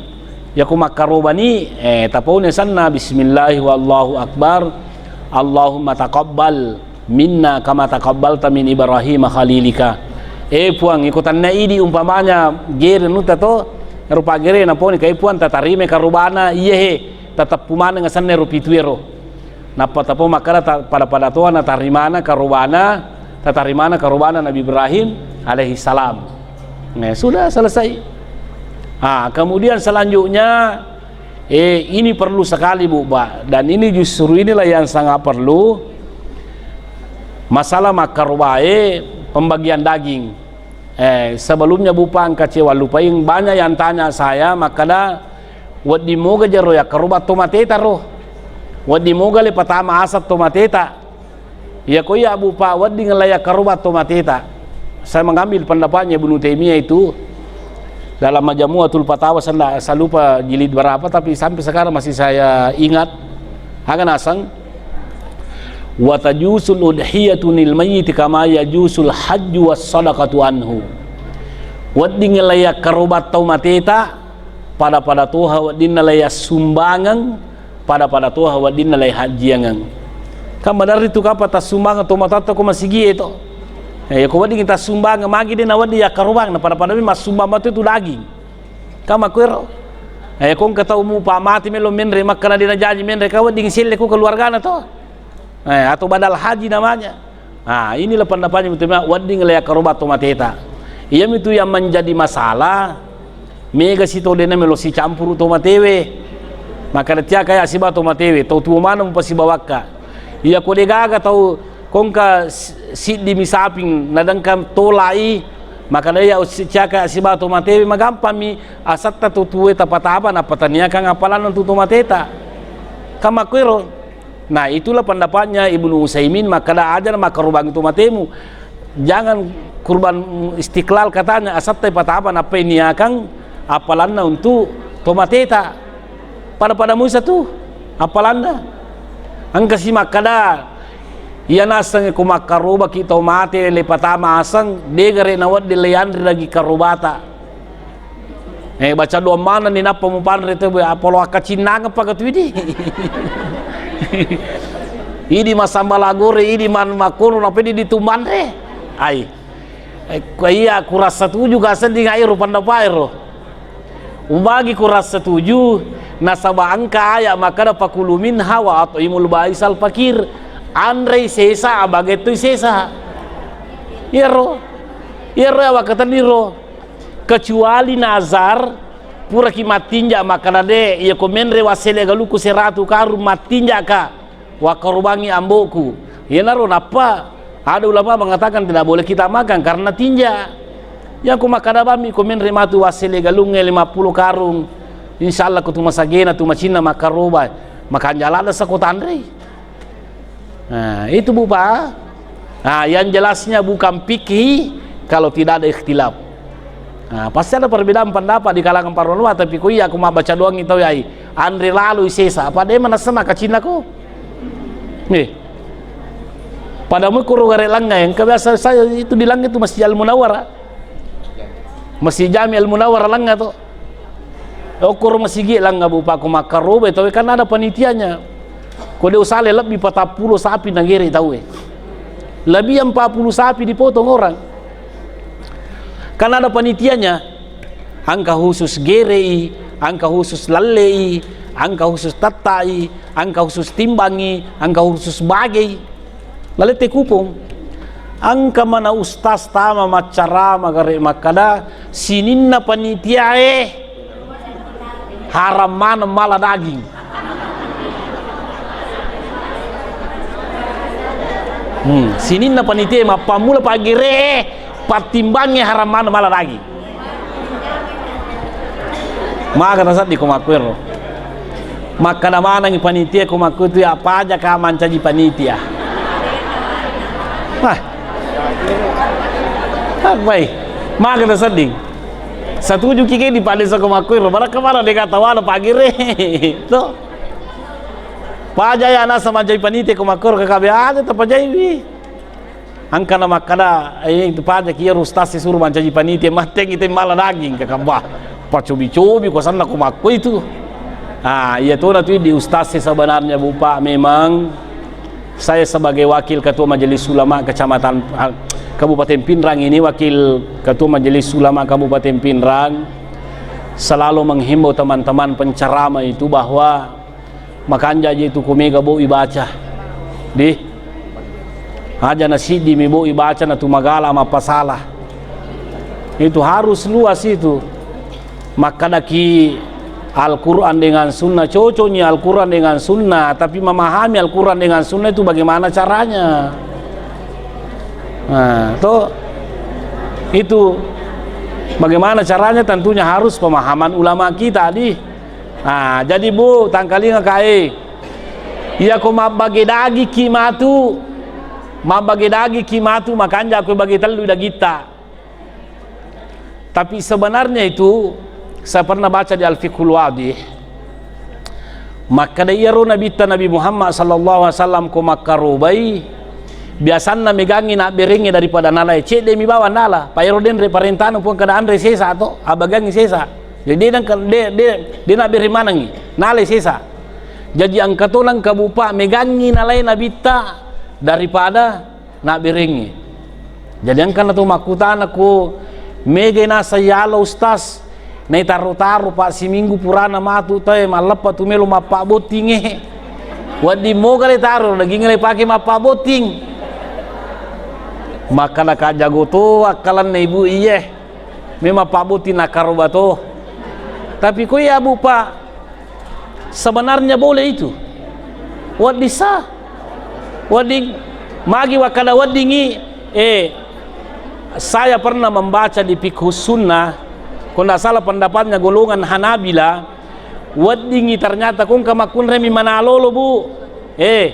yako makkarobani, eh, tapauni sanna bismillahi wallahu akbar. Allahumma taqabbal minna kama taqabbalta min Ibrahim khalilika. Eh Puang, iko tanna idi umpamanya gere nutta to, rupa gere naponi kai Puang tatarima karobana, iya he, tateppu maneng asenna ro pitu ero. Nappa tapo makkada ta-, pada-pada toa natarimana karobana, tatarimana karobana Nabi Ibrahim alaihi salam. Nah, sudah selesai. Ah, kemudian selanjutnya Eh, ini perlu sekali, Bu, Pak. Dan ini justru inilah yang sangat perlu. Masalah makkarobae, pembagian daging. Eh, sebelumnya, Bu, Pak, engka cewa lupaing. Banyak yang tanya saya, makkada, wedding moga jaro yakkaroba to mateta ro. Wedding moga le patama asat to mateta. Iya ko iya, Bu, Pak, wedding la yakkaroba to mateta. Saya mengambil pendapatnya Ibnu Taimiyah itu dalam Majmu'atul Fatawa, saya ndak, saya lupa jilid berapa, tapi sampai sekarang masih saya ingat. Aga naseng, "Wa tajusul udhiyatu lil mayyit kama yajusul hajju was sadaqatu anhu." Wedding la yakkaroba to mateta, pada-pada toha weddinna la yassumbangeng, pada-pada toha weddinna lai hajjiangeng. Kan maderri tu kapang tassumbangeng to matatta ko masigie to. Eh, ko wedding tassumbangeng magi de' nawedding yakkarobang, na pada-pada mi massumbang matu tu daging. Kan makkuero. Eh, ko engka tau mupa mati melo menre, makkada de' najaji menre, ka wedding selle ko keluargana to. Eh, atau badal haji namanya. Nah, inilah pendapatnya betul, wedding le akkaroba to mateta. Iyamitu yang menjadi masalah, mega si to dena melo si campuru to matewe. Maka tiaka ya siba to matewe, to tuo mana mupasibawakka. Iya ko de gaga tau kongka si-, siddi mi saping, nadengka tolai, maka de ya si-, tiaka ya siba to matewe, magampang mi asatta to tuwe tapataba, napataniakang apalanna tu to mateta. Kama kuero. Nah, itulah pendapatnya Ibnu Utsaimin, makkada aja na makkarubangi to matemu. Jangan kurban istiqlal katanya, asatta ipataba nappai niakang apalanna untuk to mateta. Pada-pada muisa tu apalanna. Engka si makkada, iya naseng ko makkarubaki to mate le patama aseng, de gare na wedding le yanre lagi karubata. Eh, baca doa mana ni nappa mupanre tu, apa lo akkacinnangeng paka tu idi. Idi masambala gore, idi man makono, napa idi ditumanre. Ai. Eh, ko iya kurasa tuju ka sedding aero pandapa ero. Ubagi kurasa tuju, nasaba engka aya makkada, "Fakulu minha wa at'imul baisal fakir." Anrei sesa, abagettui sesa. Iyaro. Iyaro awakkatenni ro. Kecuali nazar, puraki mattinja makkada, "De, iya ko menre wassele galukku seratu karung mattinja ka, wakkarubangi amboku." Iyanaro nappa ada ulama mengatakan tidak boleh kita makan karena tinja. Ya ko makkada bammi ko menre matu wassele galungnge lima puluh karung, insya Allah ko tu masagena tu macinna makkaroba, makanja ladde sako tanrei. Nah, itu Bu Pak. Nah, yang jelasnya bukan fikih kalau tidak ada ikhtilaf. Nah, pasti ada perbedaan pendapat di kalangan para ulama, tapi ko iya aku mabbaca doang itu ya, anre lalu sesa, apa de manassa makacinna ko? Eh. Pada mu kuro gare langa yang kebiasa saya itu di langa itu Masjid Al Munawwarah. Masjid Jami Al Munawwarah langa to. Okkoro masigi langa Bu Pak ko makkaroba tau kan ada panitianya. Ko de usale lebbi patappulo sapi nagere tau e. Lebih empat puluh sapi dipotong orang. Kan ada panitianya. Engka khusus gerei, engka khusus lallei, engka khusus tattai, engka khusus timbangi, engka khusus bagei. Lalette kupong. Engka mana ustaz tama maccarama gare makkada, sininna panitiae haram maneng mala daging. Hmm, sininna panitiae mappammula paggere, pattimbangnge haram maneng mala daging. Maga tasedding ko makkuero. Makkada manengngi panitia ko makkutu ya paja ka mancaji panitia. Wah. Apai. Maga tasedding. Satuju ki ke di padesa ko makkuero. Barang kemana de kata wala pagire. To. Paja ya nasa mancaji panitia ko makkuero ke kabe aja tapajaiwi. Engkana makkada, eh, itu pajaki iyaro ustaz sisuru mancaji panitia, mattengngi te mala daging, kakak, bah, pacobi-cobi ko sanna ko makko itu. Ah, iya tona tu di ustaz sebenarnya, Bu Pak, memang saya sebagai wakil ketua Majelis Ulama Kecamatan, ah, Kabupaten Pinrang ini, wakil ketua Majelis Ulama Kabupaten Pinrang, selalu menghimbau teman-teman penceramah itu bahwa makanja je tu ko mega boi baca. Di. Aja na siddi mi boi baca na tu magala mappasala. Itu harus luas itu. Makkadaki Al-Quran dengan Sunnah, cocoknya Al-Quran dengan Sunnah, tapi memahami Al-Quran dengan Sunnah itu bagaimana caranya? Nah, toh itu bagaimana caranya? Tentunya harus pemahaman ulama kita, di. Ah, jadi Bu, tangkalinga kae. Iya ko mabbage dagiki matu, mabbage dagiki matu, makanja ko bage tellu dagitta. Tapi sebenarnya itu, saya pernah baca di Al-Fiqhul Wadih, makkada iyaro Nabitta Nabi Muhammad sallallahu alaihi wasallam ko makkarobai, biasanna megangi nabberengngi daripada nalai. Cedde mi bawang nala, pa ero denre parentana Puang kada anre sesa to, abagangi sesa. Jadi de nangka-, de, de, de nabbere manengngi, nalai sesa. Jadi engka to nangka Bu Pak megangi nalai Nabitta daripada nabberengngi. Jadi engkana to makkutana ko mega nasa yalo ustaz, naitaro-taro Pak siminggu purana matu tae malleppa tu melo mappabbottingnge. Wedding moga le taro daging le pake mappabbotting. Makkada ka jago to akkalanna ibu iye. Memang pabbotting nakkaroba to. Tapi ko iya, Bu, Pak, sebenarnya boleh itu. Wedding sah. Wedding magi wakkada weddingi, eh, saya pernah membaca di Fiqhus Sunnah, ko ndak salah pendapatnya golongan Hanabila, weddingi ternyata kongka makkunremi manalolo, Bu. Eh,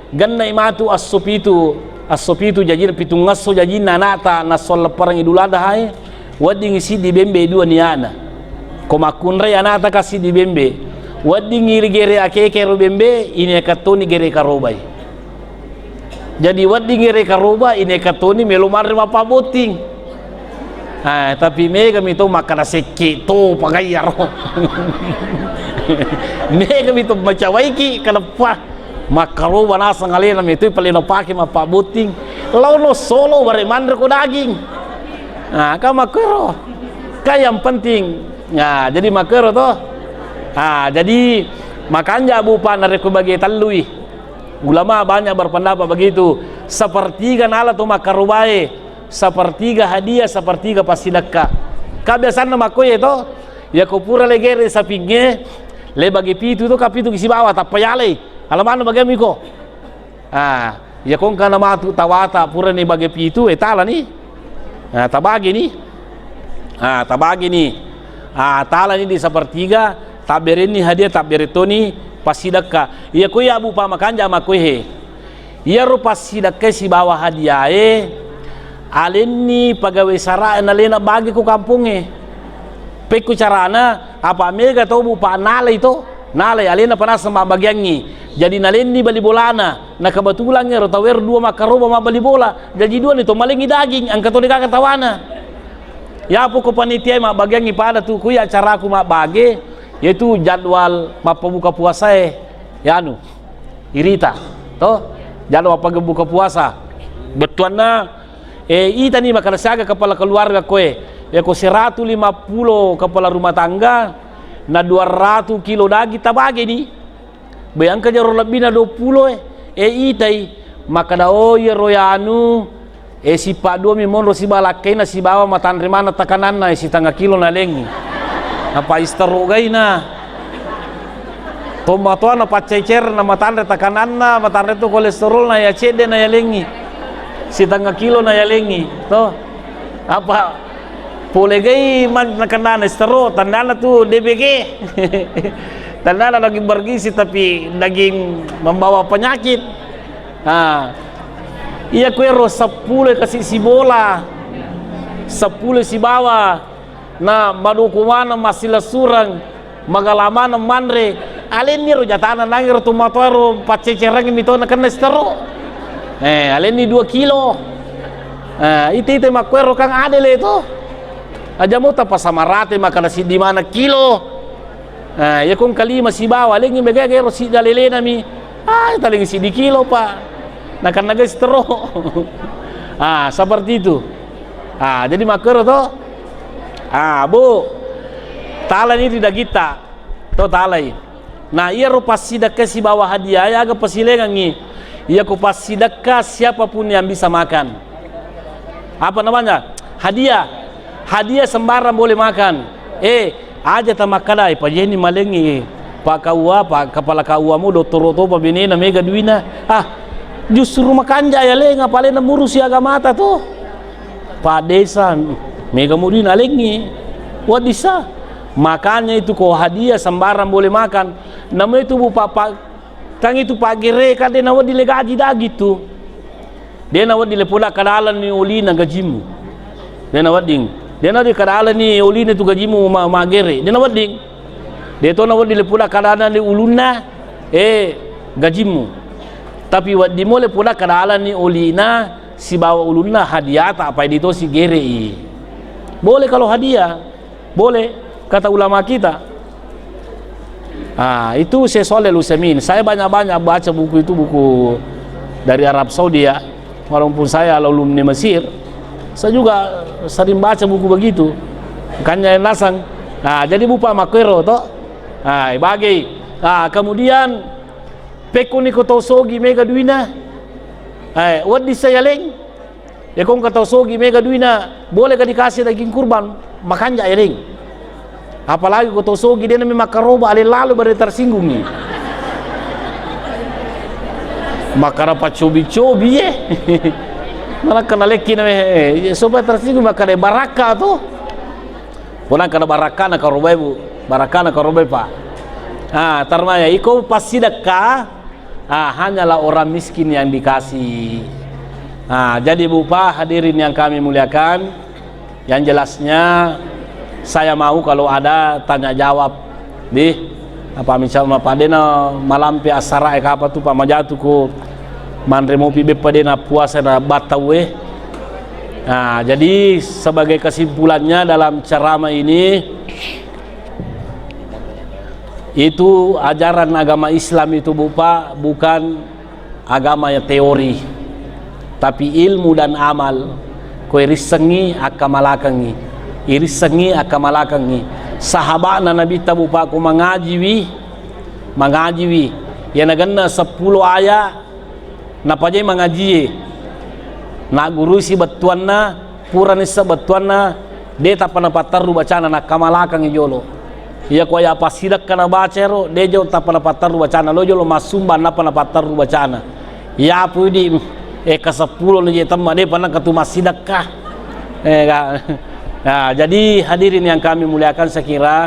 Gennai matu esso pitu, esso pitu jaji pitungngesso jajinna ana'ta, nasso leppereng Idul Adha e, weddingngi siddi bembe dua nia'na. Ko makkunrai ana'ta ka siddi bembe, weddingngi gere akeke ro bembe, inekettoni gere karobai. Jadi weddingngi gere karoba, inekettoni melo manre mappabbotting. Ah, tapi megami to makkada sekke to pagayyaro. Megami to macawaiki kaleppa. Makkaroba naseng alena metoi pale napake mappabbotting. Laono solo bare manre ko daging. Nah, ka makkero. Ka yang penting. Nah, jadi makkero to. Ah, jadi makanja, Bu, Pak, narekko bagi tellui. Ulama banyak berpendapat begitu. Sepertiga nala to makkarobae. Sepertiga hadiah, sepertiga passidekka. Ka biasanna makkoe to, yako pura legere sapingnge, le bage pitu to, ka pitu ki sibawa, tappa yalai. Alamanna bageang miko. Ah, yako engkana matu tawata purani bage pitu, eh, talani. Ah, tabagini. Ah, tabagini. Ah, talani di sepertiga, tabberenni hadiah, tabbere toni passidekka. Yako iya, Bu, Pak, makanja makkoe he. Iyaro passidekkae sibawa hadiae, alenni pagawe sarae nalena bage ko kampongnge. Pekko carana, apa mega tau, Bu, Pak, nalai to, nalai alena pa naseng mabbageangngi. Jadi nalenni bali bolana, na kebetulan ero tauero dua makkaroba mabbali bola, jaji duani to malengngi daging, engka to degaga tawana. Yapo ko panitiae mabbageangngi pada tu, ku iya acaraku mabbage, yaitu jadwal mappabuka puasae, yanu. Irita, to? Jadwal mappabuka puasa. Bettuanna, eh, itani makkada siaga kepala keluarga koe. Yako seratu lima pulo kepala rumah tangga, na dua ratu kilo daging tabageni. Bayangka jaro lebbina dua pulo e. Eh, itai. Makkada, oh, iyaro yanu, Eh, sippa dua mi monro sibawa lakkaina sibawa matanre maneng takananna, eh, sitengnga kilo nalengngi. Apa istero gaina. Tomatoana paccecer na matanre takananna, matanre tu kolesterolna ya cedde na yalengngi. Sitengnga kilo na yalengngi, to. Apa pole gai man-, nakennana istero, tandana tu D B G. Tandana daging bergizi tapi daging membawa penyakit. Ah. Iya kuero seppulo kasi sibola, seppulo sibawa, na madoku maneng massilessureng, magala maneng manre, alenni ro jatana nangiro tomatoaro paccecerengngi mi to nakenna sitero. Eh, alenni dua kilo. Eh, ite-ite makkuero kan adele to. Aja mo tapasa marate makkada siddi maneng kilo. Ah, iya kong kalima sibawa, lengngi mega ero sidda lelenami. Ah, talengngi siddi kilo, Pak. Nakannaga sitero. Ah, seperti itu. Ah, jadi makkero to. Ah, Bu. Talani ri dagitta. To talai. Nah, iyaro passidekka sibawa hadiah, aga pasilengangngi. Iya ko passidekka siapapun yang bisa makan. Apa namanya? Hadiah. Hadiah sembarang boleh makan. Eh, aja tamakkadai, pajenni malengngi, eh. Pak K U A, Pak Kepala K U A mu, dottoro topa benena mega duina. Ah, justru makanja ya lenga, palena murusi agamata to. Pak Desa, mega mu duina lengngi. Waddissa. Makanya itu ko hadiah sembarang boleh makan. Namu itu Bu Pak, Pak, kan itu Pak Gere, kan de nawedding le gaji dagi tu. De nawedding le pola kadalani olina gajimmu. De nawedding. De nawedding kadalani olina tu gajimmu ma-, magere. De nawedding. De to nawedding le pola kadalani ulunna, eh, gajimmu. Tapi wedding mo le pola kadalani olina sibawa ulunna hadiah ta apa di to sigere i. Boleh kalau hadiah. Boleh, kata ulama kita. Ah, itu Syekh Shalih Al-Utsaimin. Saya banyak-banyak baca buku itu, buku dari Arab Saudi ya. Walaupun saya alumni Mesir, saya juga sering baca buku begitu. Makanya nasang. Nah, jadi Bu Pak makkero to. Ah, bagi. Ah, kemudian pekko ni ko to sogi mega duina. Eh, wedding saya leng. Ya, ko engka tau sogi mega duina, bolehkah dikasih daging kurban? Makanja eleng. Apalagi ko tau sogi dena memang karoba, ale lalo bare tersinggungi. Makkada paccobi-cobi, eh. Mana kena leki na, eh, supaya tersinggung, makkada barakka tu. Pona kada barakana karobai, Bu. Barakana karobai, Pak. Ah, tarmaya iko passidekka, ah, hanyalah orang miskin yang dikasih. Ah, jadi, Bu, Pak, hadirin yang kami muliakan, yang jelasnya saya mau kalau ada tanya jawab di apa, misalnya, Pak, dena malampe asara e, kapa tu, Pak, majatu ko manre mopi beppa dena puasa na battau e. Nah, jadi sebagai kesimpulannya dalam ceramah ini, itu ajaran agama Islam itu, Bu, Pak, bukan agama yang teori, tapi ilmu dan amal. Ko irissengi akkamalakengi, irissengi akkamalakengi. Sahaba'na Nabitta, Bu, Pak, ko mangajiwi, mangajiwi, iya nagenna seppulo aya, napajai mangajie, naggurusi bettuanna, pura nisseng bettuanna, de tappa napatterru bacana, nakkamalakangngi jolo. Iya ko aya passidekka nabaca ero, de jo tappa napatterru bacana, lo jolo massumbang nappa napatterru bacana. Iya pudi, eh, kaseppulo na je temma, de pernah katu massidekka. Eh, ka-, nah, jadi hadirin yang kami muliakan, saya kira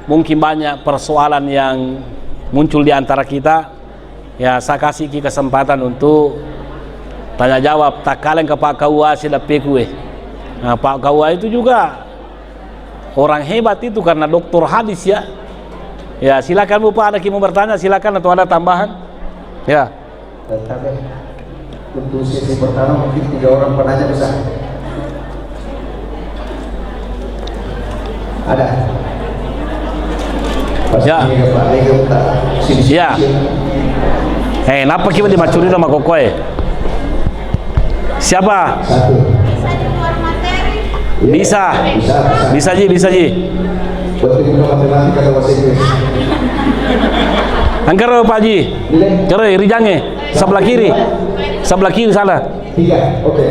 mungkin banyak persoalan yang muncul di antara kita. Ya, saya kasih ki kesempatan untuk tanya jawab. Takkaleng ke Pak Kaua si lepeku, eh. Nah, Pak Kaua itu juga orang hebat itu karena doktor hadis, ya. Ya, silakan, Bu, Pak, ada ki mau bertanya, silakan, atau ada tambahan? Ya. Tapi untuk sesi pertama mungkin tiga orang penanya bisa. Ada. Ya. Ini, Pak, ini, Pak. Sini, sini, ya, sini. Eh, napa kiba dimacuri nama kokoe? Siapa? Satu. Ya. Bisa. Bisa, bisa. Bisa ji, bisa ji. Berarti bukan matematika atau bahasa Inggris. Angkara, Pak Ji. Ini. Kere, rijange. Sebelah kiri. Sebelah kiri sana. Tiga, oke.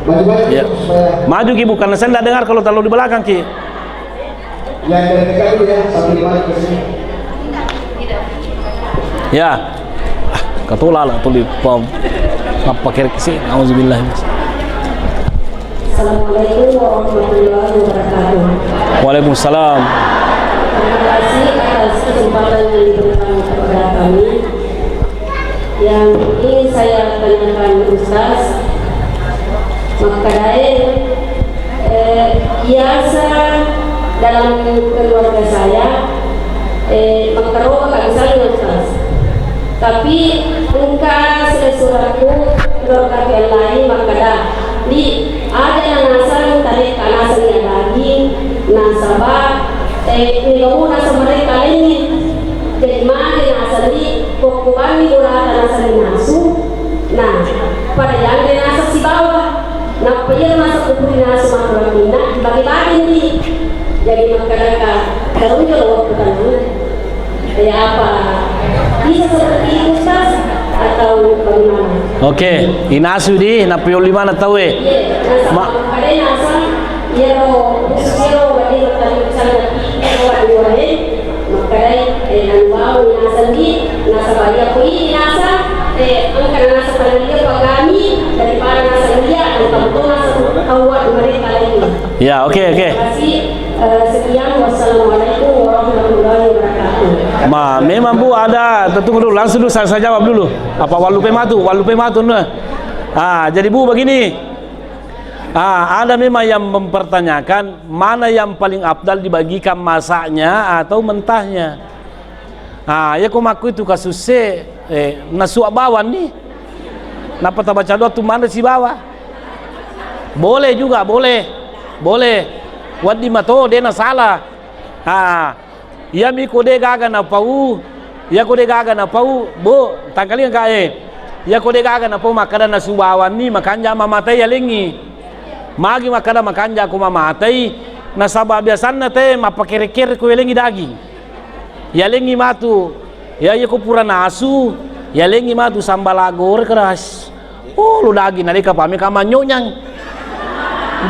Maju, maju, ya, supaya maju ki, bukan saya ndak dengar kalau terlalu di belakang ki. Yang dari dekat dulu ya, sambil maju ke sini. Ya. Ah, katolala tuli pom. Apa kira kisi? Auzubillah. Assalamualaikum warahmatullahi wabarakatuh. Waalaikumsalam. Terima kasih atas kesempatan yang diberikan kepada kami. Yang ingin saya tanyakan, Ustaz, makkadae, eh, biasa dalam keluarga saya, eh, makkaroba ka misalnya, Ustaz. Tapi engka silessurekku keluarga yang lain makkada, di, aja nasang tare ka nasang ya daging, nasaba, eh, niga nasang mereka lainnya. Jadi magi nasenni, kokkobanni bolata nasenni nasu, nah, pada yanre naseng sibawa. Nappa iya naseng kupuri nasu makkuranginna, dibagi-bagiwi. Jadi makkedaka, terus kalau waktu tenang, ya apa, bisa seperti itu, Ustaz? Atau bagaimana? Oke, inasu di, nappa yolli mana tau e? Iya, naseng, ma- makkedai naseng, iyaro, khusus iyaro, wadi makkari misalnya, iyaro, wadi wae. Makkedai, eh, anu bawang nasenni, nasaba iya ko idi naseng, eh, engka naseng panellia pagami daripada naseng iya, engka to naseng awwa mereka lainnya. Ya, oke, oke. Terima kasih. Eh, sekian, wassalamualaikum warahmatullahi wabarakatuh. Ma, memang, Bu, ada, tunggu dulu, langsung dulu saya, saya jawab dulu. Apa wallupe matu, wallupe matu, nah. Ah, jadi, Bu, begini. Ah, ada memang yang mempertanyakan mana yang paling afdal dibagikan masaknya atau mentahnya. Ah, iya ko makku itu kasusé, eh, nasua bawang ni. Napa tabaca doa tu mana sibawa? Boleh juga, boleh. Boleh. Wedding mato, dé nasala. Ah, Iyami ko dé gaga napau, iya ko dé gaga napau, Bu, tangkalinga ka, eh. Iya ko dé gaga napau makkeda nasu bawang ni makanja mamatai yalengngi. Magi makkeda makanja ko mamatai, nasaba biasanna te mappakere-kere ko yalengngi daging. Yalengngi matu, iya, iya ko pura nasu, yalengngi matu sambala goreng keras. Oh, lu daging na deka pame kama nyonyang.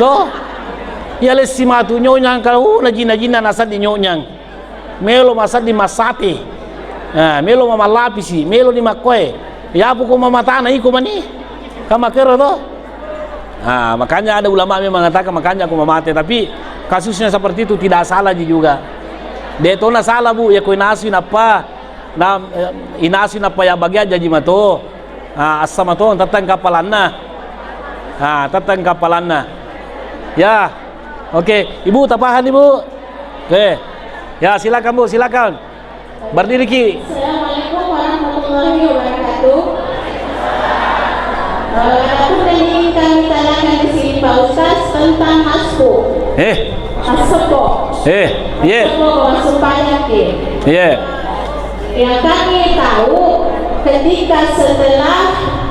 Do. Iya lessi matu nyonyang kalau, oh, najina-jina nasaddi nyonyang. Melo masaddi masate. Ah, melo mamallapisi, melo ni makkoe. Yapu ko mamatana iko mani. Kama kero to. Ah, makanya ada ulama memang mengatakan makanya aku mamate, tapi kasusnya seperti itu tidak salah ji juga. De tona salah, Bu, ya ko inasui nappa na, eh, inasui nappa ya bagia jaji mato. Ah, assa mato, tetteng kappalanna. Ah, tetteng kappalanna. Ya. Oke, Ibu, tapahan, Ibu? Oke. Ya, silakan, Bu, silakan. Berdiri ki. Assalamualaikum warahmatullahi wabarakatuh. Eh, adapun yang ingin kami tanyakan di sini, Pak Ustaz, tentang masbuk. Eh. Masbuk. Eh, ye. Masbuk, masbuk payah, ye. Ye. Yang kami tahu, ketika setelah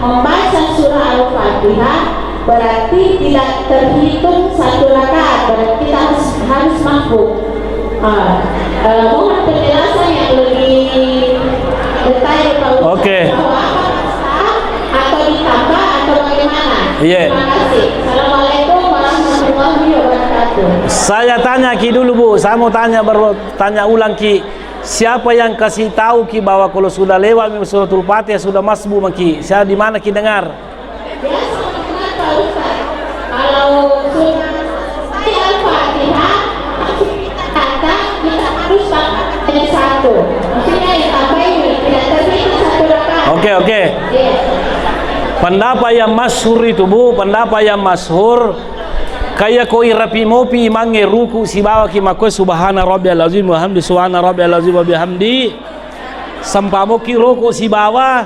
membaca surah Al-Fatihah, berarti tidak terhitung satu rakaat, berarti kita harus, harus masbuk. Ah, eh, mohon penjelasan yang lebih detail, Pak Ustaz, Oke. bahwa apakah sah atau ditambah atau bagaimana? Iya. Terima kasih. Assalamualaikum warahmatullahi wabarakatuh. Saya tanya ki dulu, Bu. Saya mau tanya, baru tanya ulang ki. Siapa yang kasih tahu ki bahwa kalau sudah lewat suratul Fatihah sudah masbuk maki? Saya di mana ki dengar? Biasa benar, Pak Ustaz. Kalau sudah selesai Al-Fatihah, kita kata kita harus tambah jadi satu. Maksudnya ditambah ini, tidak terhitung satu rakaat. Oke, oke. Iya. Pendapat yang masyhur itu, Bu, pendapat yang masyhur, kaya ko irapi mopi imangnge ruku sibawa ki makkoe subhana rabbiyal azim wa hamdi, subhana rabbiyal azim wa bihamdi. Sempa moki roko sibawa.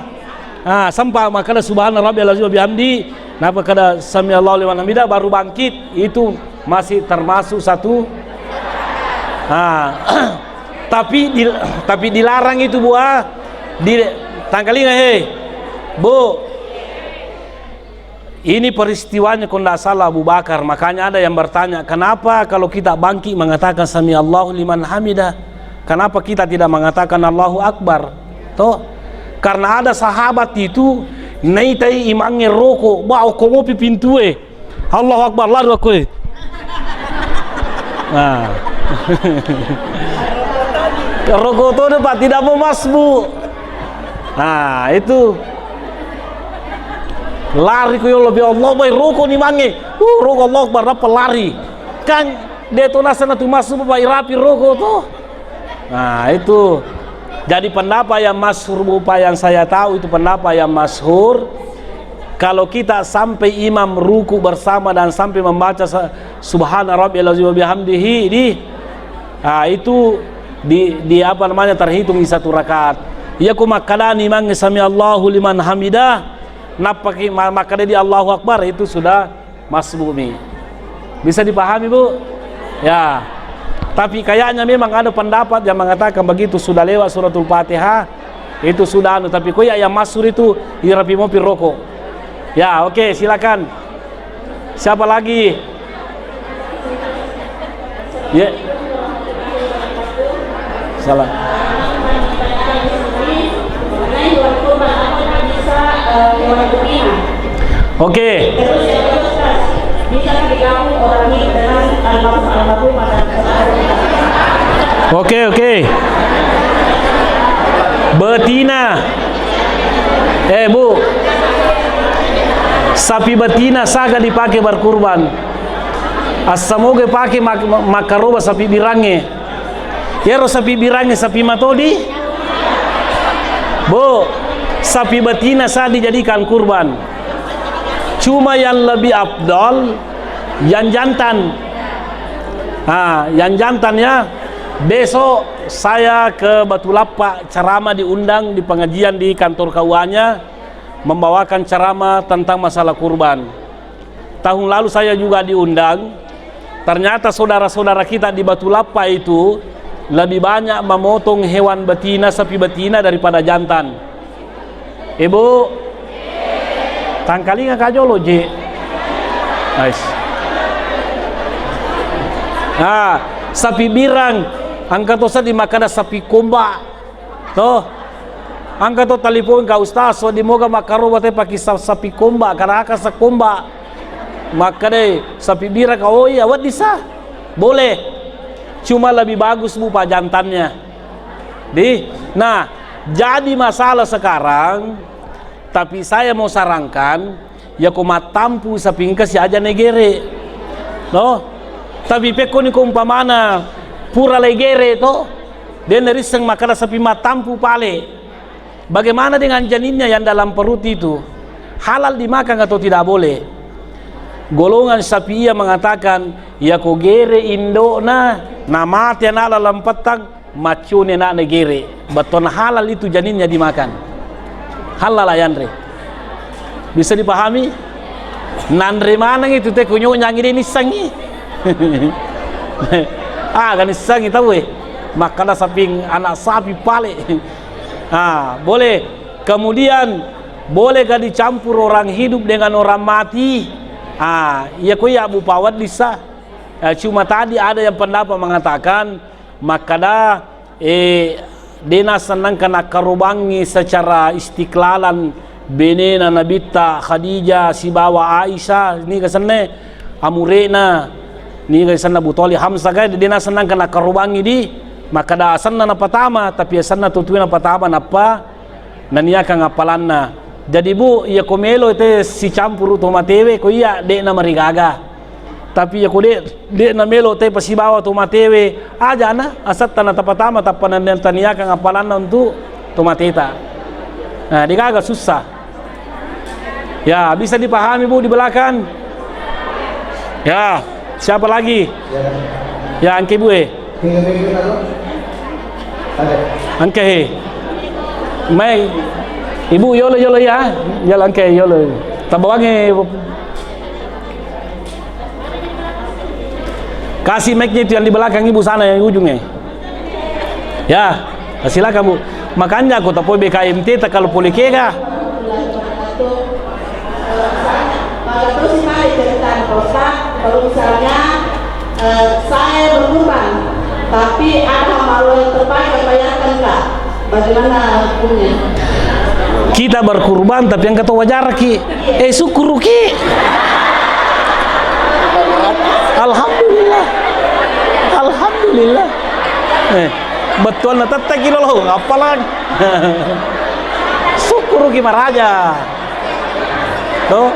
Ah, sempa makkeda subhana rabbiyal azim wa bihamdi, napa kada sami Allahu liman hamidah, baru bangkit, itu masih termasuk satu. Ah, tapi di, tapi dilarang itu, Bu, ah. Di, tangkalinga, he. Bu. Ini peristiwanya, kalau ndak salah, Abu Bakar. Makanya ada yang bertanya, kenapa kalau kita bangkit mengatakan sami Allahu liman hamidah, kenapa kita tidak mengatakan Allahu Akbar? Toh? Karena ada sahabat itu naitai imangnge roko, ba okko mopi pintue. Allahu Akbar, lari okkoe. Nah. Roko todo, Pak, tidak mau masbuk. Nah, itu. Lari ko yolo, bi Allah, bai, roko ni mange. Uh, roko, Allahu Akbar, nappa lari. Kan de to nasana tu masuk, bai, rapi roko to. Nah, itu. Jadi pendapat yang masyhur, Bu, Pak, yang saya tahu itu pendapat yang masyhur. Kalau kita sampai imam ruku bersama dan sampai membaca sa-, subhana rabbiyal azim wa bihamdihi di, ah, itu di, di apa namanya, terhitung di satu rakaat. Iya ko makkadani mange sami Allahu liman hamidah, nappaki ma-, makkadai Allahu Akbar, itu sudah masbuk mi. Bisa dipahami, Bu? Ya. Tapi kayaknya memang ada pendapat yang mengatakan begitu, sudah lewat suratul Fatihah, itu sudah anu. Tapi ko iya yang masyhur itu, irapi mopi roko. Ya, oke, silakan. Siapa lagi? Ya. Salah. Oke. Oke, oke. Betina. Eh, Bu. Sapi betina saga dipakai berkurban. Assamoga pake mak-, mak-, makkaroba sapi birangnge. Iyaro sapi birangnge sapi matodi? Bu, sapi betina sa dijadikan kurban. Cuma yang lebih afdal yang jantan. Ah, yang jantan ya. Besok saya ke Batu Lappa, ceramah diundang di pengajian di kantor K U A-nya, membawakan ceramah tentang masalah kurban. Tahun lalu saya juga diundang. Ternyata saudara-saudara kita di Batu Lappa itu lebih banyak memotong hewan betina, sapi betina daripada jantan. Ibu, tangkalinga kajolo je. Nice. Ah, sapi birang, angka tosa di makada sapi komba. Toh. Angka to telepon ka ustaz, wedding moga makkaroba te paki sa-, sapi komba, karaka sa komba. Makkedai sapi bira ka, oh iya, wedding sa. Boleh. Cuma lebih bagus, Bu, Pak, jantannya. Di, nah, jadi masalah sekarang, tapi saya mau sarankan, yako mattampu sapi engka siaja negere. No? Tapi pekkoni ko umpamana pura legere to, de narisseng makkada sapi mattampu pale. Bagaimana dengan janinnya yang dalam perut itu? Halal dimakan atau tidak boleh? Golongan Syafi'iyah mengatakan, yako gere indo'na, namate anak dalam pettang, maccuni anakna gere. Bettuanna halal itu janinnya dimakan. Halal yanre. Bisa dipahami? Nanre maneng itu te kunyuk nyangi de nissengi. Ah, kan nissengi tau eh. Makkada saping anak sapi pale. Ah, boleh. Kemudian, bolehkah dicampur orang hidup dengan orang mati? Ah, iya ko iya, Bu, pawedding sa. Eh, cuma tadi ada yang pendapat mengatakan, makkada, eh, de nasennangka nakkarobangi secara istiklalan benena Nabitta Khadijah sibawa Aisyah, niga senna, amure'na, niga senna, Abu Thalib, Hamzah, kan de nasennangka nakkarobangi di, makkada asenna napatama, tapi asenna tutui napatama, nappa naniakang appalanna. Jadi, Bu, iya ko melo te sicampuru to matewe, ko iya de'na marigaga. Tapi iya ko de, de'na melo te pasibawa to matewe, ajana asetta na tapatama tappa na-, taniakang appalanna untuk to mateta. Nah, degaga sussa. Ya, bisa dipahami, Bu, di belakang? Ya, siapa lagi? Ya, angke, Bu, eh. Engka he. Mai, Ibu, yolo, yolo, ya. Yolo, engka he, yolo. Tabawangi. Kasih mic-nya itu yang di belakang Ibu sana, yang di ujung, eh. Ya, silakan, Bu. Makanya aku tapoi B K M T tak kalau pole kega. Maka terus kali cerita, Pak Ustaz, kalau misalnya Eh, saya berkurban, tapi ada hamba Allah yang terpaksa bayarkan, Kak. Bagaimana hukumnya? Kita berkurban, tapi engka to wajarki. Eh, syukuruki. Alhamdulillah. Alhamdulillah. Eh, betul na tettaki lolo, appalang. Syukuruki maraja. To?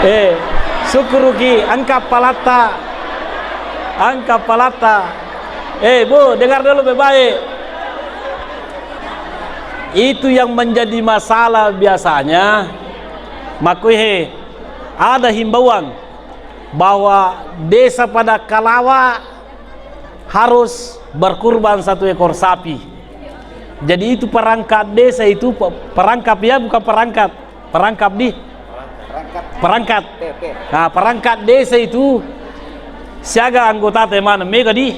Eh, syukuruki, engka appalatta. Engka appalatta. Eh, Bu, dengar dulu baik-baik. Itu yang menjadi masalah biasanya. Makkoi he, ada himbauan bahwa desa pada Kalawa harus berkurban satu ekor sapi. Jadi itu perangkat desa itu, pe-, perangkap ya, bukan perangkat. Perangkap di? Perangkat. Nah, perangkat desa itu siaga anggota te mana? Mega di?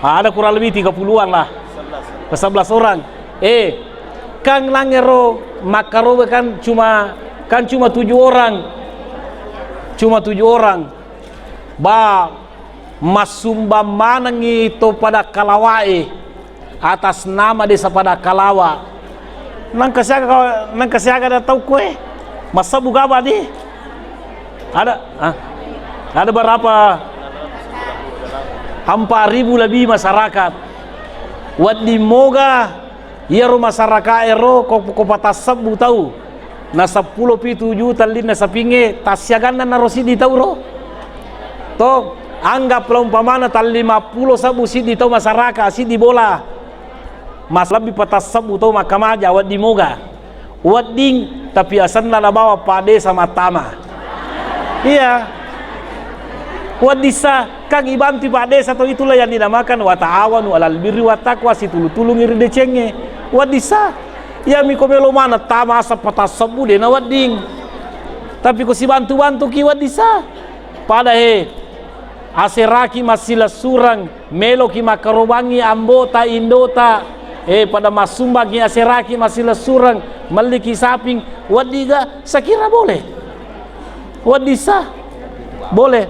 Ah, ada kurang lebih tiga puluhan lah. Sebelas orang. Eh, kan langero makkaroba kan cuma, kan cuma tujuh orang. Cuma tujuh orang. Ba, massumbang manengngi to pada Kalawae atas nama desa pada Kalawa. Nangka siaga, nangka siaga ada tau kue? Masa buka apa di? Ada, ah? Ada berapa? Empat ribu lebih masyarakat. Wedding moga iyaro masyarakat ero ko, ko patassebbu tau. Na seppulo pi tuju tallinna sapingnge, tassiaganna naro siddi tau ro. To, anggaplah umpamana tallima pulo sebbu siddi tau masyarakat, siddi bola. Mas lebbi patassebbu tau makkamaja, wedding moga. Wedding, tapi asenna nabawa Pak Desa mattama. Iya. Wedding sa, kan ibantu Pak Desa to, itulah yang dinamakan wa ta'awanu alal birri wa taqwa, situlu-tulungi ri decengnge. Wedding sa. Iyami ko melo maneng tama asa patassebbu de nawedding. Tapi ko sibantu-bantuki wedding sa. Pada he, aseraki massilessureng, meloki makkarobangngi ambota, indota, eh, pada massumbangki, aseraki massilessureng, melliki saping, wedding ga, sakira boleh. Wedding sa. Boleh.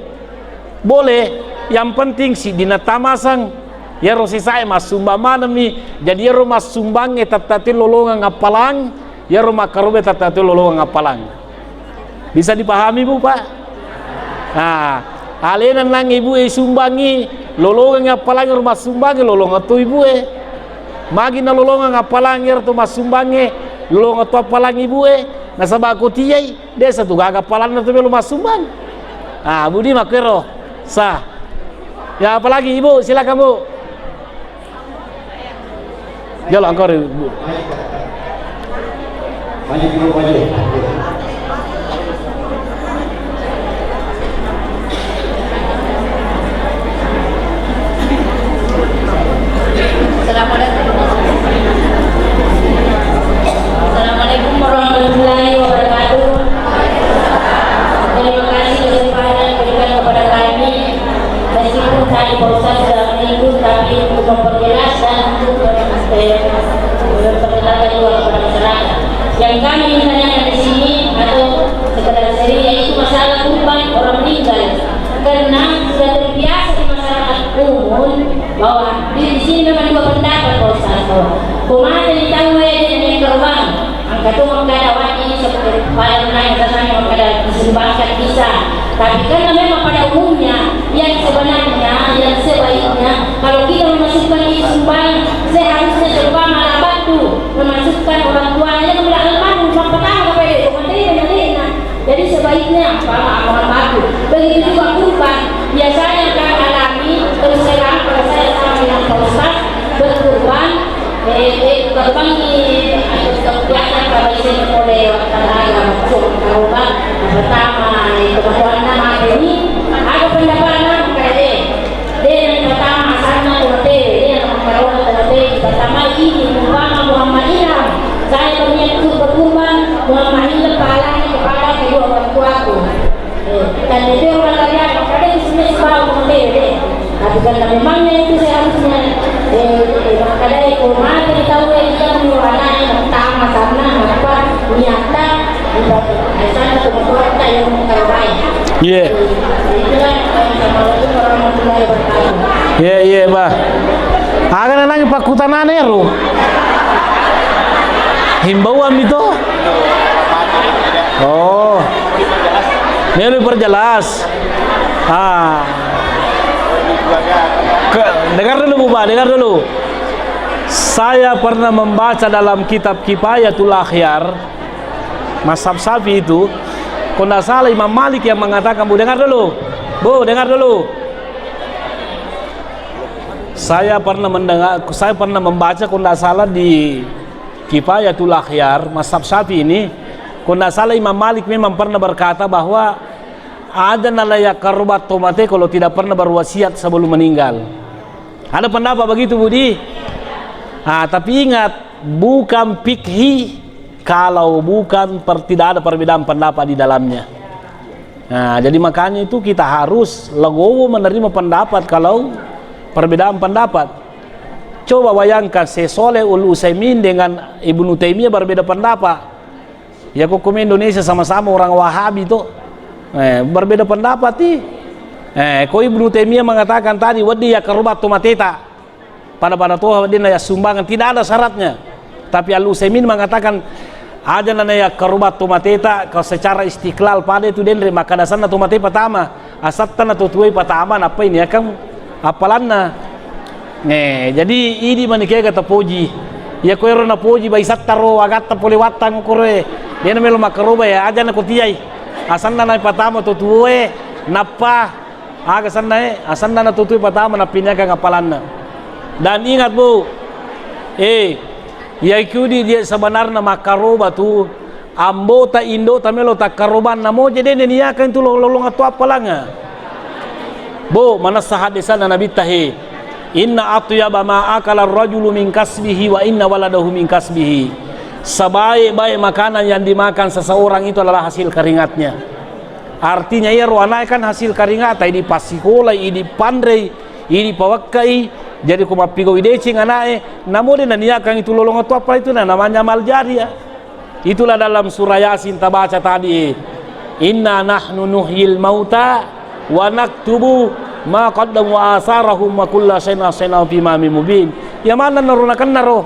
Boleh. Yang penting siddinna tamaseng. Iyaro sisae massumbang maneng mi. Jadi iyaro massumbangnge tette' tu lolongeng appalang, iyaro makkarobae tette' tu lolongeng appalang. Bisa dipahami, Bu, Pak? Nah, alena nang ibue isumbangngi, lolongeng appalang iyaro massumbangnge, lolongeng to ibue. Magi nalolongeng appalang iyaro to massumbangnge, lolongeng to appalang ibue, nasaba' ko tiai, de' sa tu gaga appalanna to melo massumbang. Ah, Bu, di makkuero. Sah. Ya, apalagi Ibu, silakan, Bu. Jolo, engka ri, Bu. Assalamualaikum. Assalamualaikum warahmatullahi wabarakatuh. Terima kasih kesempatan yang diberikan kepada kami. Meskipun tadi Pak Ustaz sudah menyinggung, tapi untuk memperjelas dan untuk, eh, memperkenalkan juga kepada masyarakat. Yang kami ingin tanyakan di sini atau sekedar sharing, yaitu masalah kurban orang meninggal. Karena sudah terbiasa di masyarakat umum bahwa di, di sini memang dua pendapat, Pak Ustaz, bahwa ko mateni tauwe, de' na ikarobang. Engka to makkeda, wah, ini seperti pada menanya, rasanya makkeda disumbangkan bisa. Tapi karena memang pada umumnya, yang sebenarnya, yang sebaiknya, kalau kita memasukkan ini sumbang, seharusnya seumpama anak batu memasukkan orang tuanya, yang bilang almarhum, siapa tahu apa itu, mateni, mateni. Jadi sebaiknya, apa, apa, apa, begitu juga kurban. Biasanya yang kami alami, terus terang, kalau saya sama dengan Pak Ustaz, berkurban, eh, eh, kurban di, biasa kalau isinya mulai waktu raya, masuk kurban, pertama, eh, kebetulan nama ini, ada pendapatnya, kayak, eh, De' na ipattama asanna tomatewe, de' na makkarobang tomatewe, ipattamai idi, umpama Muhammad Ilham, saya berniat untuk berkurban, Muhammad Ilham pahalanya kepada kedua orang tuaku. Eh, dan itu yang berkalian, makanya isinya sebab tomatewe, de'. Tapi karena memangnya itu seharusnya, eh, eh, makanya ko mati tahu, eh, dia menyuruh anaknya, pertama sana, apa, niatnya, Iye. Iye, iye, Bah. Aga nanang pakkutanana ero? Himbauan mi to? Oh. Melo perjelas. Ah. Ke, dengar dulu, Bu, Bah, dengar dulu. Saya pernah membaca dalam kitab Kifayatul Akhyar, Mazhab Syafi'i itu, kalau nggak salah Imam Malik yang mengatakan, Bu, dengar dulu. Bu, dengar dulu. Saya pernah mendengar, saya pernah membaca, kalau nggak salah di Kifayatul Akhyar, Mazhab Syafi'i ini, kalau nggak salah Imam Malik memang pernah berkata bahwa ada nala yakkaroba tomate kalau tidak pernah berwasiat sebelum meninggal. Ada pendapat begitu, Budi? Ah, tapi ingat, bukan fikhi kalau bukan per-, tidak ada perbedaan pendapat di dalamnya. Nah, jadi makanya itu kita harus legowo menerima pendapat kalau perbedaan pendapat. Coba bayangkan, Syekh Shaleh Al Utsaimin dengan Ibnu Taimiyah berbeda pendapat. Ya, ko kumi Indonesia sama-sama orang Wahabi to. Eh, berbeda pendapat ti. Eh, ko Ibnu Taimiyah mengatakan tadi, wedding yakkaroba tomateta. Pada-pada toha wedding na yassumbangan, tidak ada syaratnya. Tapi Al Utsaimin mengatakan, aja na yakkaroba tomateta, kalau secara istiqlal pada itu denre, maka dasanna tomate pertama, asattana to tuai pertama, nappai niakang appalanna. Eh, jadi idi mani kega tapoji. Ya ko ero napoji baisatta ro, agatta pole wattang koroe. Dena melo makkaroba ya, aja na ko tiai. Asanna na pertama to tuoe, nappa Aga sanna e, asanna na to tuoe pertama nappai niakang appalanna. Dan ingat, Bu, eh, iya kudi dia sebenarna makkaroba tu, ambota indota melo takkarobanna moje dena niakang tu lo-, lolong atau appalanga. Bu, manessa haddesanna Nabitta he. Inna atyaba ma akala rajulu min kasbihi wa inna waladahu min kasbihi. Sebaik-baik makanan yang dimakan seseorang itu adalah hasil keringatnya. Artinya, iyaro ana'e kan hasil karingata, idi passikolai, idi panrei, idi pawekkai, jadi ko mappigau deceng ana'e, namo de naniakang itu lolong atuappa itu na namanya amal jariah. Itulah dalam surah Yasin tabaca tadi, eh. Inna nahnu nuhyil mauta wa naktubu Ma qaddamu asarahum wa kulla syai'in ahsaynahu fi imamin mubin. Ya manenna ro nakenna ro.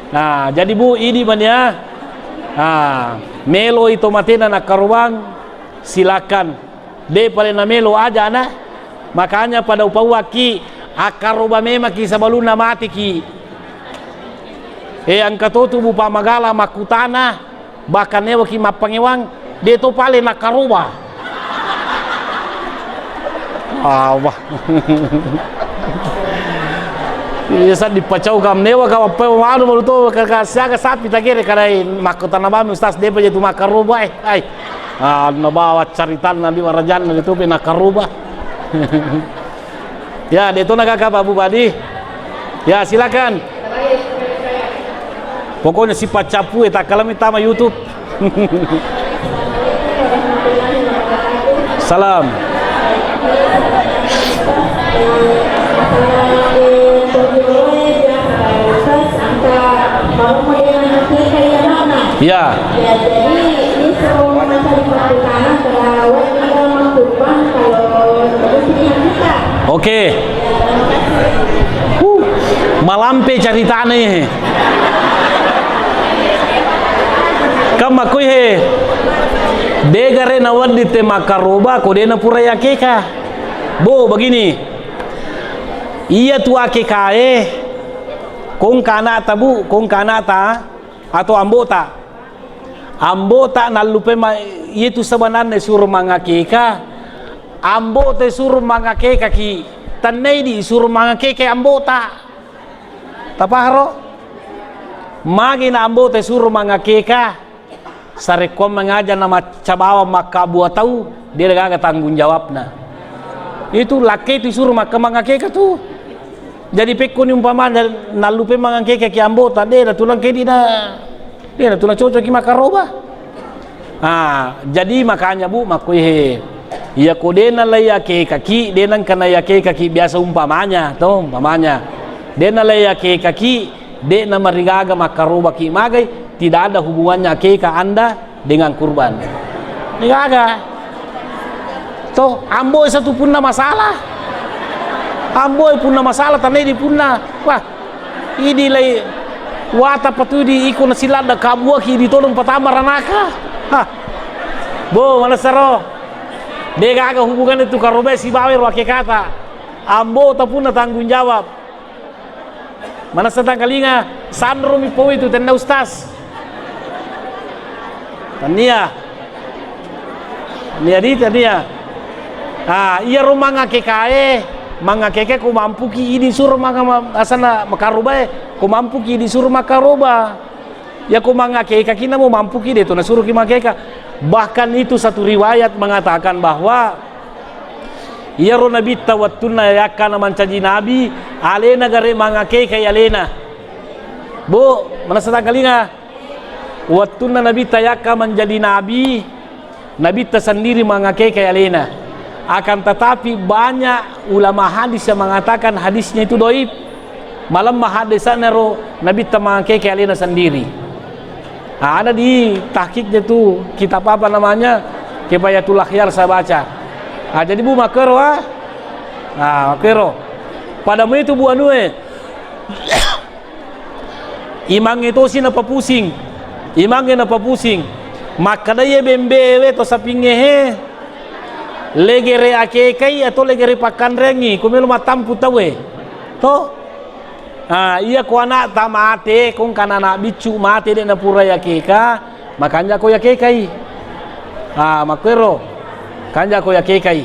Nah, jadi Bu, idi mania. Ah, melo ito matena nakkarobang, silakan. De pale namelo aja na. Makanya pada upauaki, akkaroba memaki sebelumna matiki. Eh, engka to tu Bu Pamagala makkutana, bahkan newaki mappangewang, de to pale nakkaroba. Awah. Iya, sa dipacau kam newa ka wappai wanu malu to, ka, ka, siaga sapi tagere kadai makkutana bami, Ustaz, depa je tu makkaroba, eh, ai. Ah, nabawa caritanna di warajanna itu pe nakkaroba. Ya, de to na kaka Pak Bupati. Ya, silakan. Pokoknya sifat capu ya, tak kalami tama YouTube. Salam. Ya. Oke. Huh, malampe caritana he. Kan makkoi he. Degare nawedding te makkaroba ko de napura yakeka. Bu, begini. Iya tu akekae. Kongka anakta, Bu, kongka anakta atau ambota. Ambota nallupai ma-, iyatu sebenarna suro mangakeka. Ambota suro mangakeka ki, tennai di suro mangakeka ambota. Tapaharo? Magi na ambota suro mangakeka, sarekkuang mangaja na maccabawa makkabua tau, de gaga tanggung jawabna. Itu lakke tu suro makka mangakeka tu. Jadi pekkoni umpamanya nallupai mangakeka ki ambota, de na tulang kedi na. Iya, na tu nacocoki makkaroba. Ah, jadi makanya, Bu, makkoi he. Iya ko de nalai akekaki, de nengka nayakekaki biasa umpamanya, to, umpamanya. De nalai akekaki, de namarigaga makkarobaki magai, tidak ada hubungannya akeka Anda dengan kurban. Degaga. To, ambo satu punna masalah. Ambo punna masalah, tanai di punna. Wah, Idi lai wata patudi iko nasiladda kabuaki idi todong patama ranaka. Hah. Bo, manessaro. De gaga hubunganna tu karobae sibawa ro akekata. Ambo tapunna tanggung jawab. Manessa tangkalinga, sanro mi pau itu tenna ustaz. Tania. Nia di tania. Ah, iya ro mangakekae, mangakekae ko mampuki idi suro maka ma-, asana makarobae, ko mampuki idi suro makaroba. Ya ko mangakekaki namo mampuki de to nasuroki mangakeka. Bahkan itu satu riwayat mengatakan bahwa iyaro nabitta wettunna yakkana mancaji nabi, alena gare mangakekai alena. Bu, manessa tangkalinga. Wettunna Nabitta yakka menjadi nabi, Nabitta sendiri mangakekai alena. Akan tetapi banyak ulama hadis yang mengatakan hadisnya itu doib. Malemma hadisnya ro Nabitta mangakekai alena sendiri. Ah, ada di tahkiknya tu kitab apa namanya? Kifayatul Akhyar saya baca. Ah, jadi bu makero ah. Ah, makero. Pada mu itu bu anue. Imangnge tosi napapusing. Imangnge napapusing. Makkeda iye bembewe to sapingnge he. Legere akekai atau legere pakkanrengi, ko melo mattampu tauwe. To? Ah, iya ko anakta mate, ko engka anak biccu mate de napurai akeka, makanja ko yakekai. Ah, makkero. Kanja ko yakekai.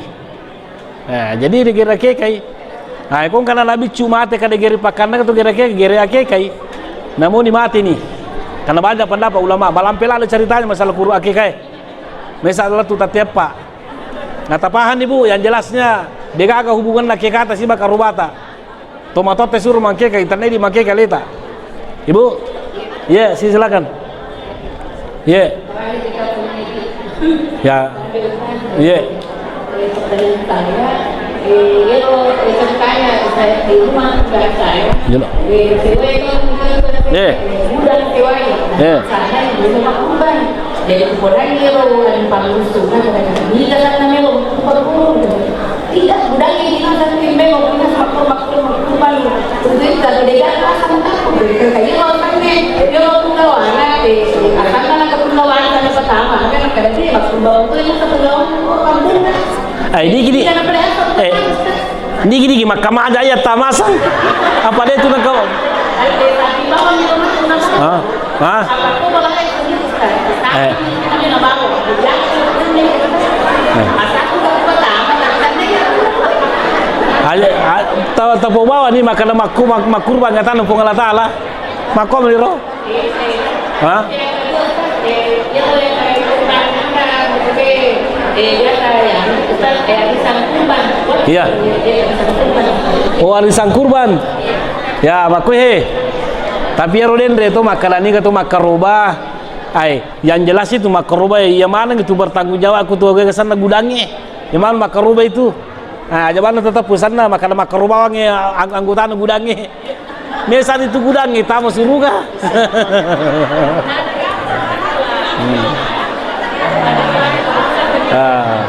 Eh, jadi digere akekai. Nah, ko engka anak biccu mate kada gere pakkanna tu gere ake-, gere akekai. Namoni mate ni. Karena banyak pendapat ulama, malampe lalo ceritanya masalah kuru akekai. Masalah tu tateppa. Nah, tapahan ni, Bu, yang jelasnya degaga hubungan akekata siba karobata. Tomatoatta suro mangkeka, itanai di mangkeka leta. Ibu? Ye, si silakan. Ye. Ya. Ye. Jelo. Ye. Ye. Jadi, kurangi lo, yang paling suka, tidak, gudang ini Ero punggawana, eh, asanna naga punggawana, naga pertama, naga nakkeda, "Eh, mappunggawa tu yang sepuluh kampung." Eh, ini gini. Iya, nakkeda, "Eh, ini gini, gini, makkamaja iya tamasang." Apa dia tu nak kau? Eh, tapi bawa ni rumah tu nak. Hah? Hah? Apa tu bawa itu ni, Ustaz? Eh. Tapi nak bawa. Eh. Asal tu pertama, tak ada. Aja, a-, ta-, tapobawa ni makkeda makku-, mak-, makkurban katana Puang Allah Taala. Makko meni ro? Hah? Iya. Oh, arisan kurban. Ya, makko he. Tapi ero denre to makkeda niga to makkaroba. Ai, yang jelas itu makkaroba iya maneng itu bertanggung jawab ku tu gaga sanna gudangnge. Iya maneng makkaroba itu. Nah, aja maneng tetep pesanna makkeda makkaroba wangnge ang-, anggotana gudangnge. Mesa itu gudangnge tama suruga. Hmm. Ah.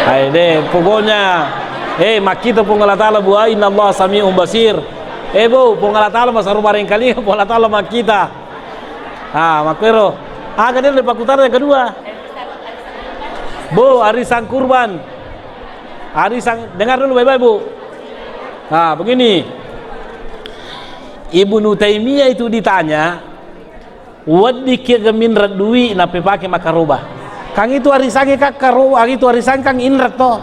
Hai deh, pokoknya, eh, makkita Puang Allah Taala, Bu, innallaha sami'un basir. Eh, Bu, Puang Allah Taala masaru barengkalinga, Puang Allah Taala makkita. Ah, makkuero. Aga deh, pakkutana yang kedua. Bu, arisan kurban. Arisan, dengar dulu baik-baik, Bu. Nah, begini. Ibnu Taimiyah itu ditanya, "Weddikki aga minreng dui nappepake makkaroba?" Kang itu arisangnge, Kak, karo, itu arisang kang inreng to.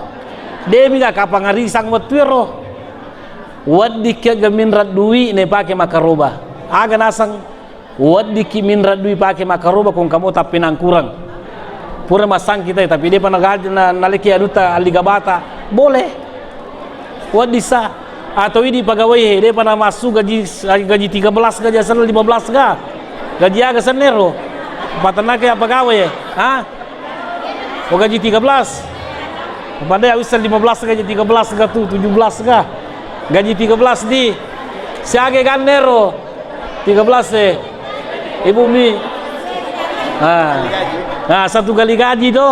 Demi ga kapang arisang wettu ero. Weddikki aga minreng dui naipake makkaroba. Aga naseng Weddikki minreng dui pake makkaroba, ko engka mo tappenangkurang. Pura massangki tai, tapi depa na gaji, na, naleki anutta alli gabata. Boleh. Weddissa. Atau idi pegawai he, depa namassu gaji, gaji tiga belas, gaji asenna lima belas ga. Gaji aga sennero? Patennake apa gawe? Ha? Oh, gaji tiga belas. Padahal wisseng lima belas, gaji tiga belas ga tu, tujuh belas ga. Gaji tiga belas di siaga gannero? Tiga belas, eh. Ibu Mi. Ah. Nah, satu kali gaji to.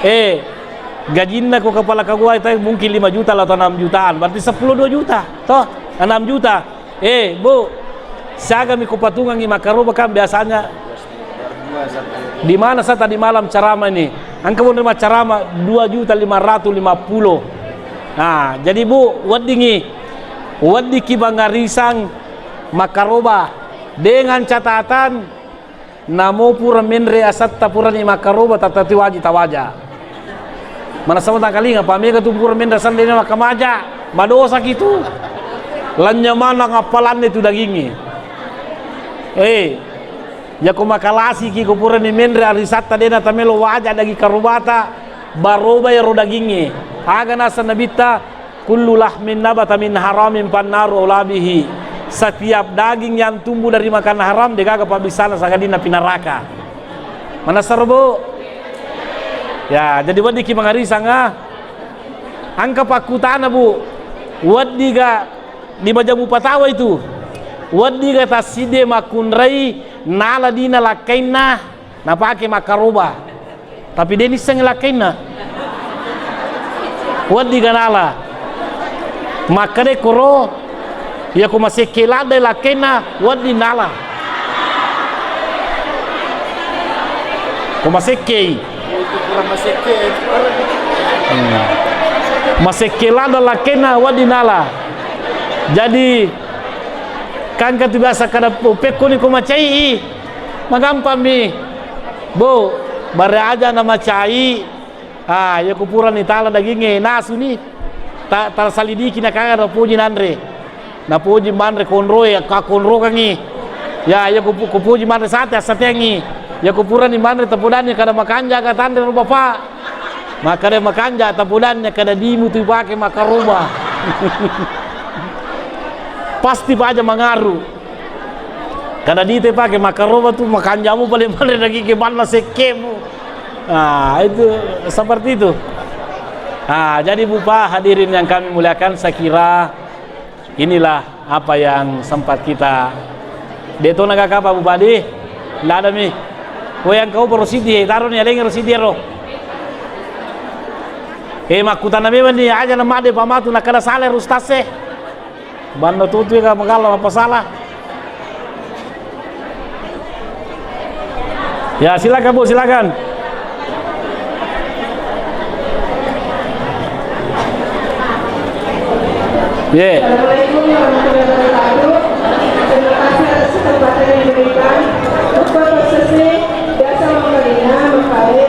Eh, gajinna ko kepala kaguai tai mungkin lima juta atau enam jutaan. Berarti sepuluh dua juta, toh? Enam juta. Eh, Bu, siagami kupatungangi makkaroba kan biasanya. Di mana saya tadi malam ceramah ini? Engka monro maccarama dua juta lima ratus lima puluh. Nah, jadi, Bu, weddingi, weddikki bangarisang makkaroba dengan catatan namo pura menre asetta purani makkaroba, tattati waji tawaja. Manessa mo tangkalinga, pa mega tu pura menre aseng dena makkamaja, madosaki tu. Lanynya maneng appalanna tu dagingnge. Eh, yako makalasiki ko purani menre arisatta dena tamelo waja daging karobata, baroba ero dagingnge. Aga naseng Nabitta, "Kullu lahmin nabata min haramin fannaru aula bihi." Setiap daging yang tumbuh dari makanan haram, degaga pabbissana sangadinna api neraka. Manessaro, Bu? Ya, jadi weddikki mangarisang, ah. Engka pakkutana, Bu. Weddiga di Majapahit Patawa itu. Weddiga tassiddi makkunrai nala dina lakkainna napake makkaroba. Tapi de nissengngi lakkainna. Weddiga nala. Makkeda koro, iya ko masekke ladde lakkainna, wedding nala. Ko masekkei. Hmm. Masekke ladde lakkainna, wedding nala. Jadi, kan katu biasa kada pekkoni ko macai i. Magampang mi. Bu, bare aja na macai. Ah, iya ko purani tala dagingnge, nasuni. Ta-, tasalidiki na kaga napoji nanre. Napoji manre konroe, ka konrokangi. Ya, iya ko pu-, ko poji manre sate, assateangi. Iya ko purani manre tapodanni kada makanja, ka tanre ro Bapak. Makkeda makanja, tapodanni kada dimu tu ipake makkaroba. Pasti paja mangaru. Karena dite pake makkaroba tu makanjamu paling mana daging ke mana sekkemu. Nah, itu seperti itu. Nah, jadi Bu, Pak, hadirin yang kami muliakan, saya kira inilah apa yang sempat kita. Deto naga kapa, Bu Padi? Ndak ada mi. Oh, yang kau baru sidi, taruh nih, ada yang baru sidi, ro. Eh, makkutana memang nih, aja nama de pamatu, nakada salah, Ustaz, eh. Banna tutu ka magala apa salah? Ya, silakan, Bu, silakan. Ye. Assalamualaikum warahmatullahi wabarakatuh. Terima kasih atas kesempatan yang diberikan. Bupa Sessi biasa mengkalina, mengkale,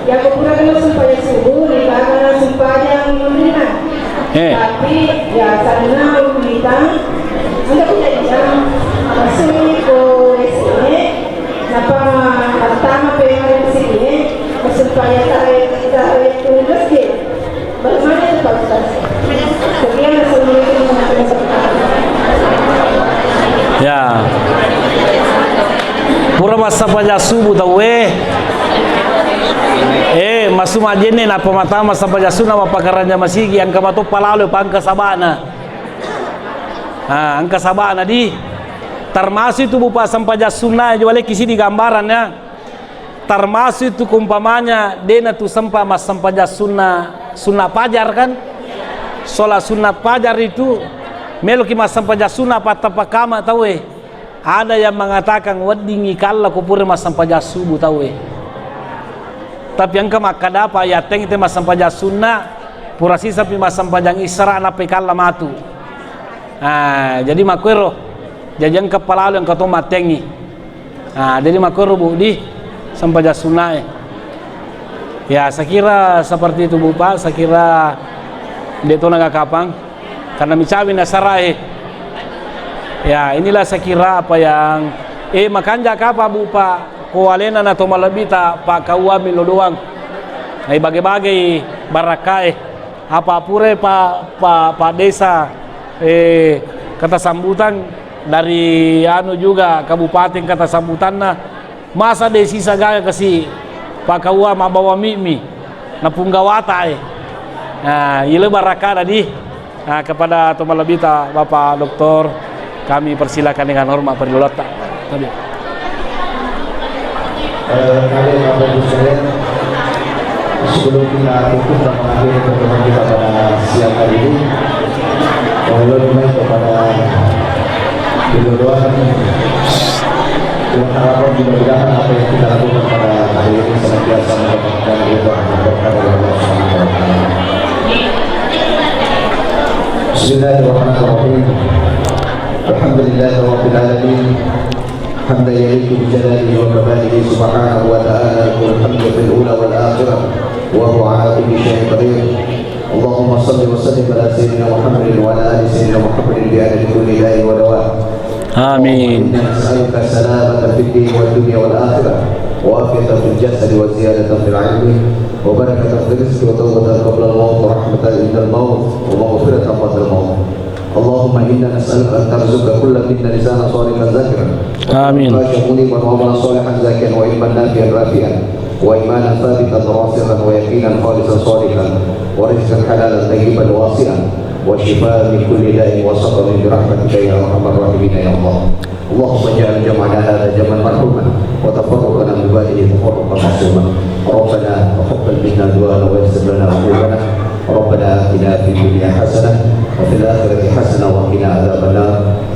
ya, kupura dulu sempajang subuh, di belakang sempajang maghrib. Eh. Tapi, ya, sana kita, anda punya jam, masuk ke sini, Nappa mattama pe mari sini, massempajang tarawih, tarawih tu masjid. Bagaimana itu, Pak Ustaz? Sekian, assalamualaikum warahmatullahi wabarakatuh. Ya. Pura massempajang subuh tauwe. Eh, massu majenne nappa mattama massempajang sunnah, mappakaranja masigi, engka matoppa lalo, pangka sabana. Ah, engka sabana di. Termasuk itu, Bu, pa, sempajang sunnah, jua lekki sidi gambaran, ya. Termasuk itu, umpamanya, dena tu sempa massempajang sunnah, sunnah fajar, kan? Sholat sunnah fajar itu, meloki massempajang sunnah, pattappa kama tauwe. Ada yang mengatakan, weddingi kalla ko pura massempajang subuh tauwe. Tapi engka makkada, pa, yatteng te massempajang sunnah, pura sisapi massempajang isra, nappai kalla matu. Ah, jadi makkuero. Jaji engka palalo engka to mattengngi. Ah, jadi makkuero, Bu, di sempajang sunnae. Ya, saya kira seperti itu, Bu, Pak. Saya kira de to naga kapang. Karena micawi nasarae. Ya, inilah saya kira apa yang, eh, makanja kapa, Bu, Pak, ko alena na to malebbi ta, Pak, kaua milo doang. Ai bage-bagei barakkae. Apa pura pa, pa, pa desa, eh, kata sambutan dari anu juga kabupaten kata sambutanna, masa de sisa gaga kasi pakaua mabbawa mimmi napungga wata, eh. Nah, ilo barakka tadi, nah, kepada to malebita Bapak Doktor, kami persilakan dengan hormat, perlu letak. Tadi. Eh, kami Bapak Ibu sekalian, sebelum kita tutup dan mengakhiri pertemuan kita pada siang hari ini, mohon doa kepada kedua-duanya. Dengan harapan mudah-mudahan apa yang kita lakukan pada hari ini senantiasa mendapatkan ridha dan berkah dari Allah Subhanahu wa Ta'ala. Bismillahirrahmanirrahim. Alhamdulillahirabbil alamin. حمدا يليق بجلاله وكماله سبحانه وتعالى، له الحمد في الأولى والآخرة، وهو على كل شيء قدير. اللهم صل وسلم على سيدنا محمد وعلى آل سيدنا محمد بعدد كل داء ودواء. آمين. اللهم إنا نسألك السلامة في الدين والدنيا والآخرة، وعافية في الجسد وزيادة في العلم، وبركة في الرزق، وتوبة قبل الموت، ورحمة عند الموت، ومغفرة بعد الموت. اللهم إنا نسألك أن ترزق كل منا لسانا صادقا ذاكرا، آمين. وعيشا منيبا، وعملا صالحا زاكيا، وعلما نافعا رافعا، وإيمانا ثابتا راسخا، ويقينا خالصا صادقا، ورزقا حلالا طيبا واسعا، وشفاء من كل داء وسقم برحمتك يا أرحم الراحمين يا الله. اللهم اجعل جمعنا هذا جمعا مرحوما، وتفرقنا من بعده تفرقا معصوما. ربنا تقبل منا دعاءنا ويسر لنا أمورنا. ربنا آتنا في الدنيا حسنة وفي الآخرة حسنة وقنا عذاب النار.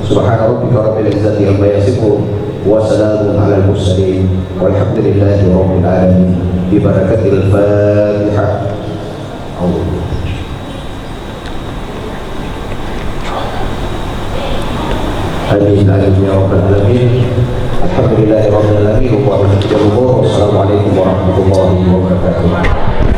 سبحان ربك رب العزة عما يصفون، وسلام على المرسلين، والحمد لله رب العالمين. ببركة الفاتحة. آمين، آمين يا رب العالمين. الحمد لله رب العالمين، وبارك في الأمور، والسلام عليكم ورحمة الله وبركاته.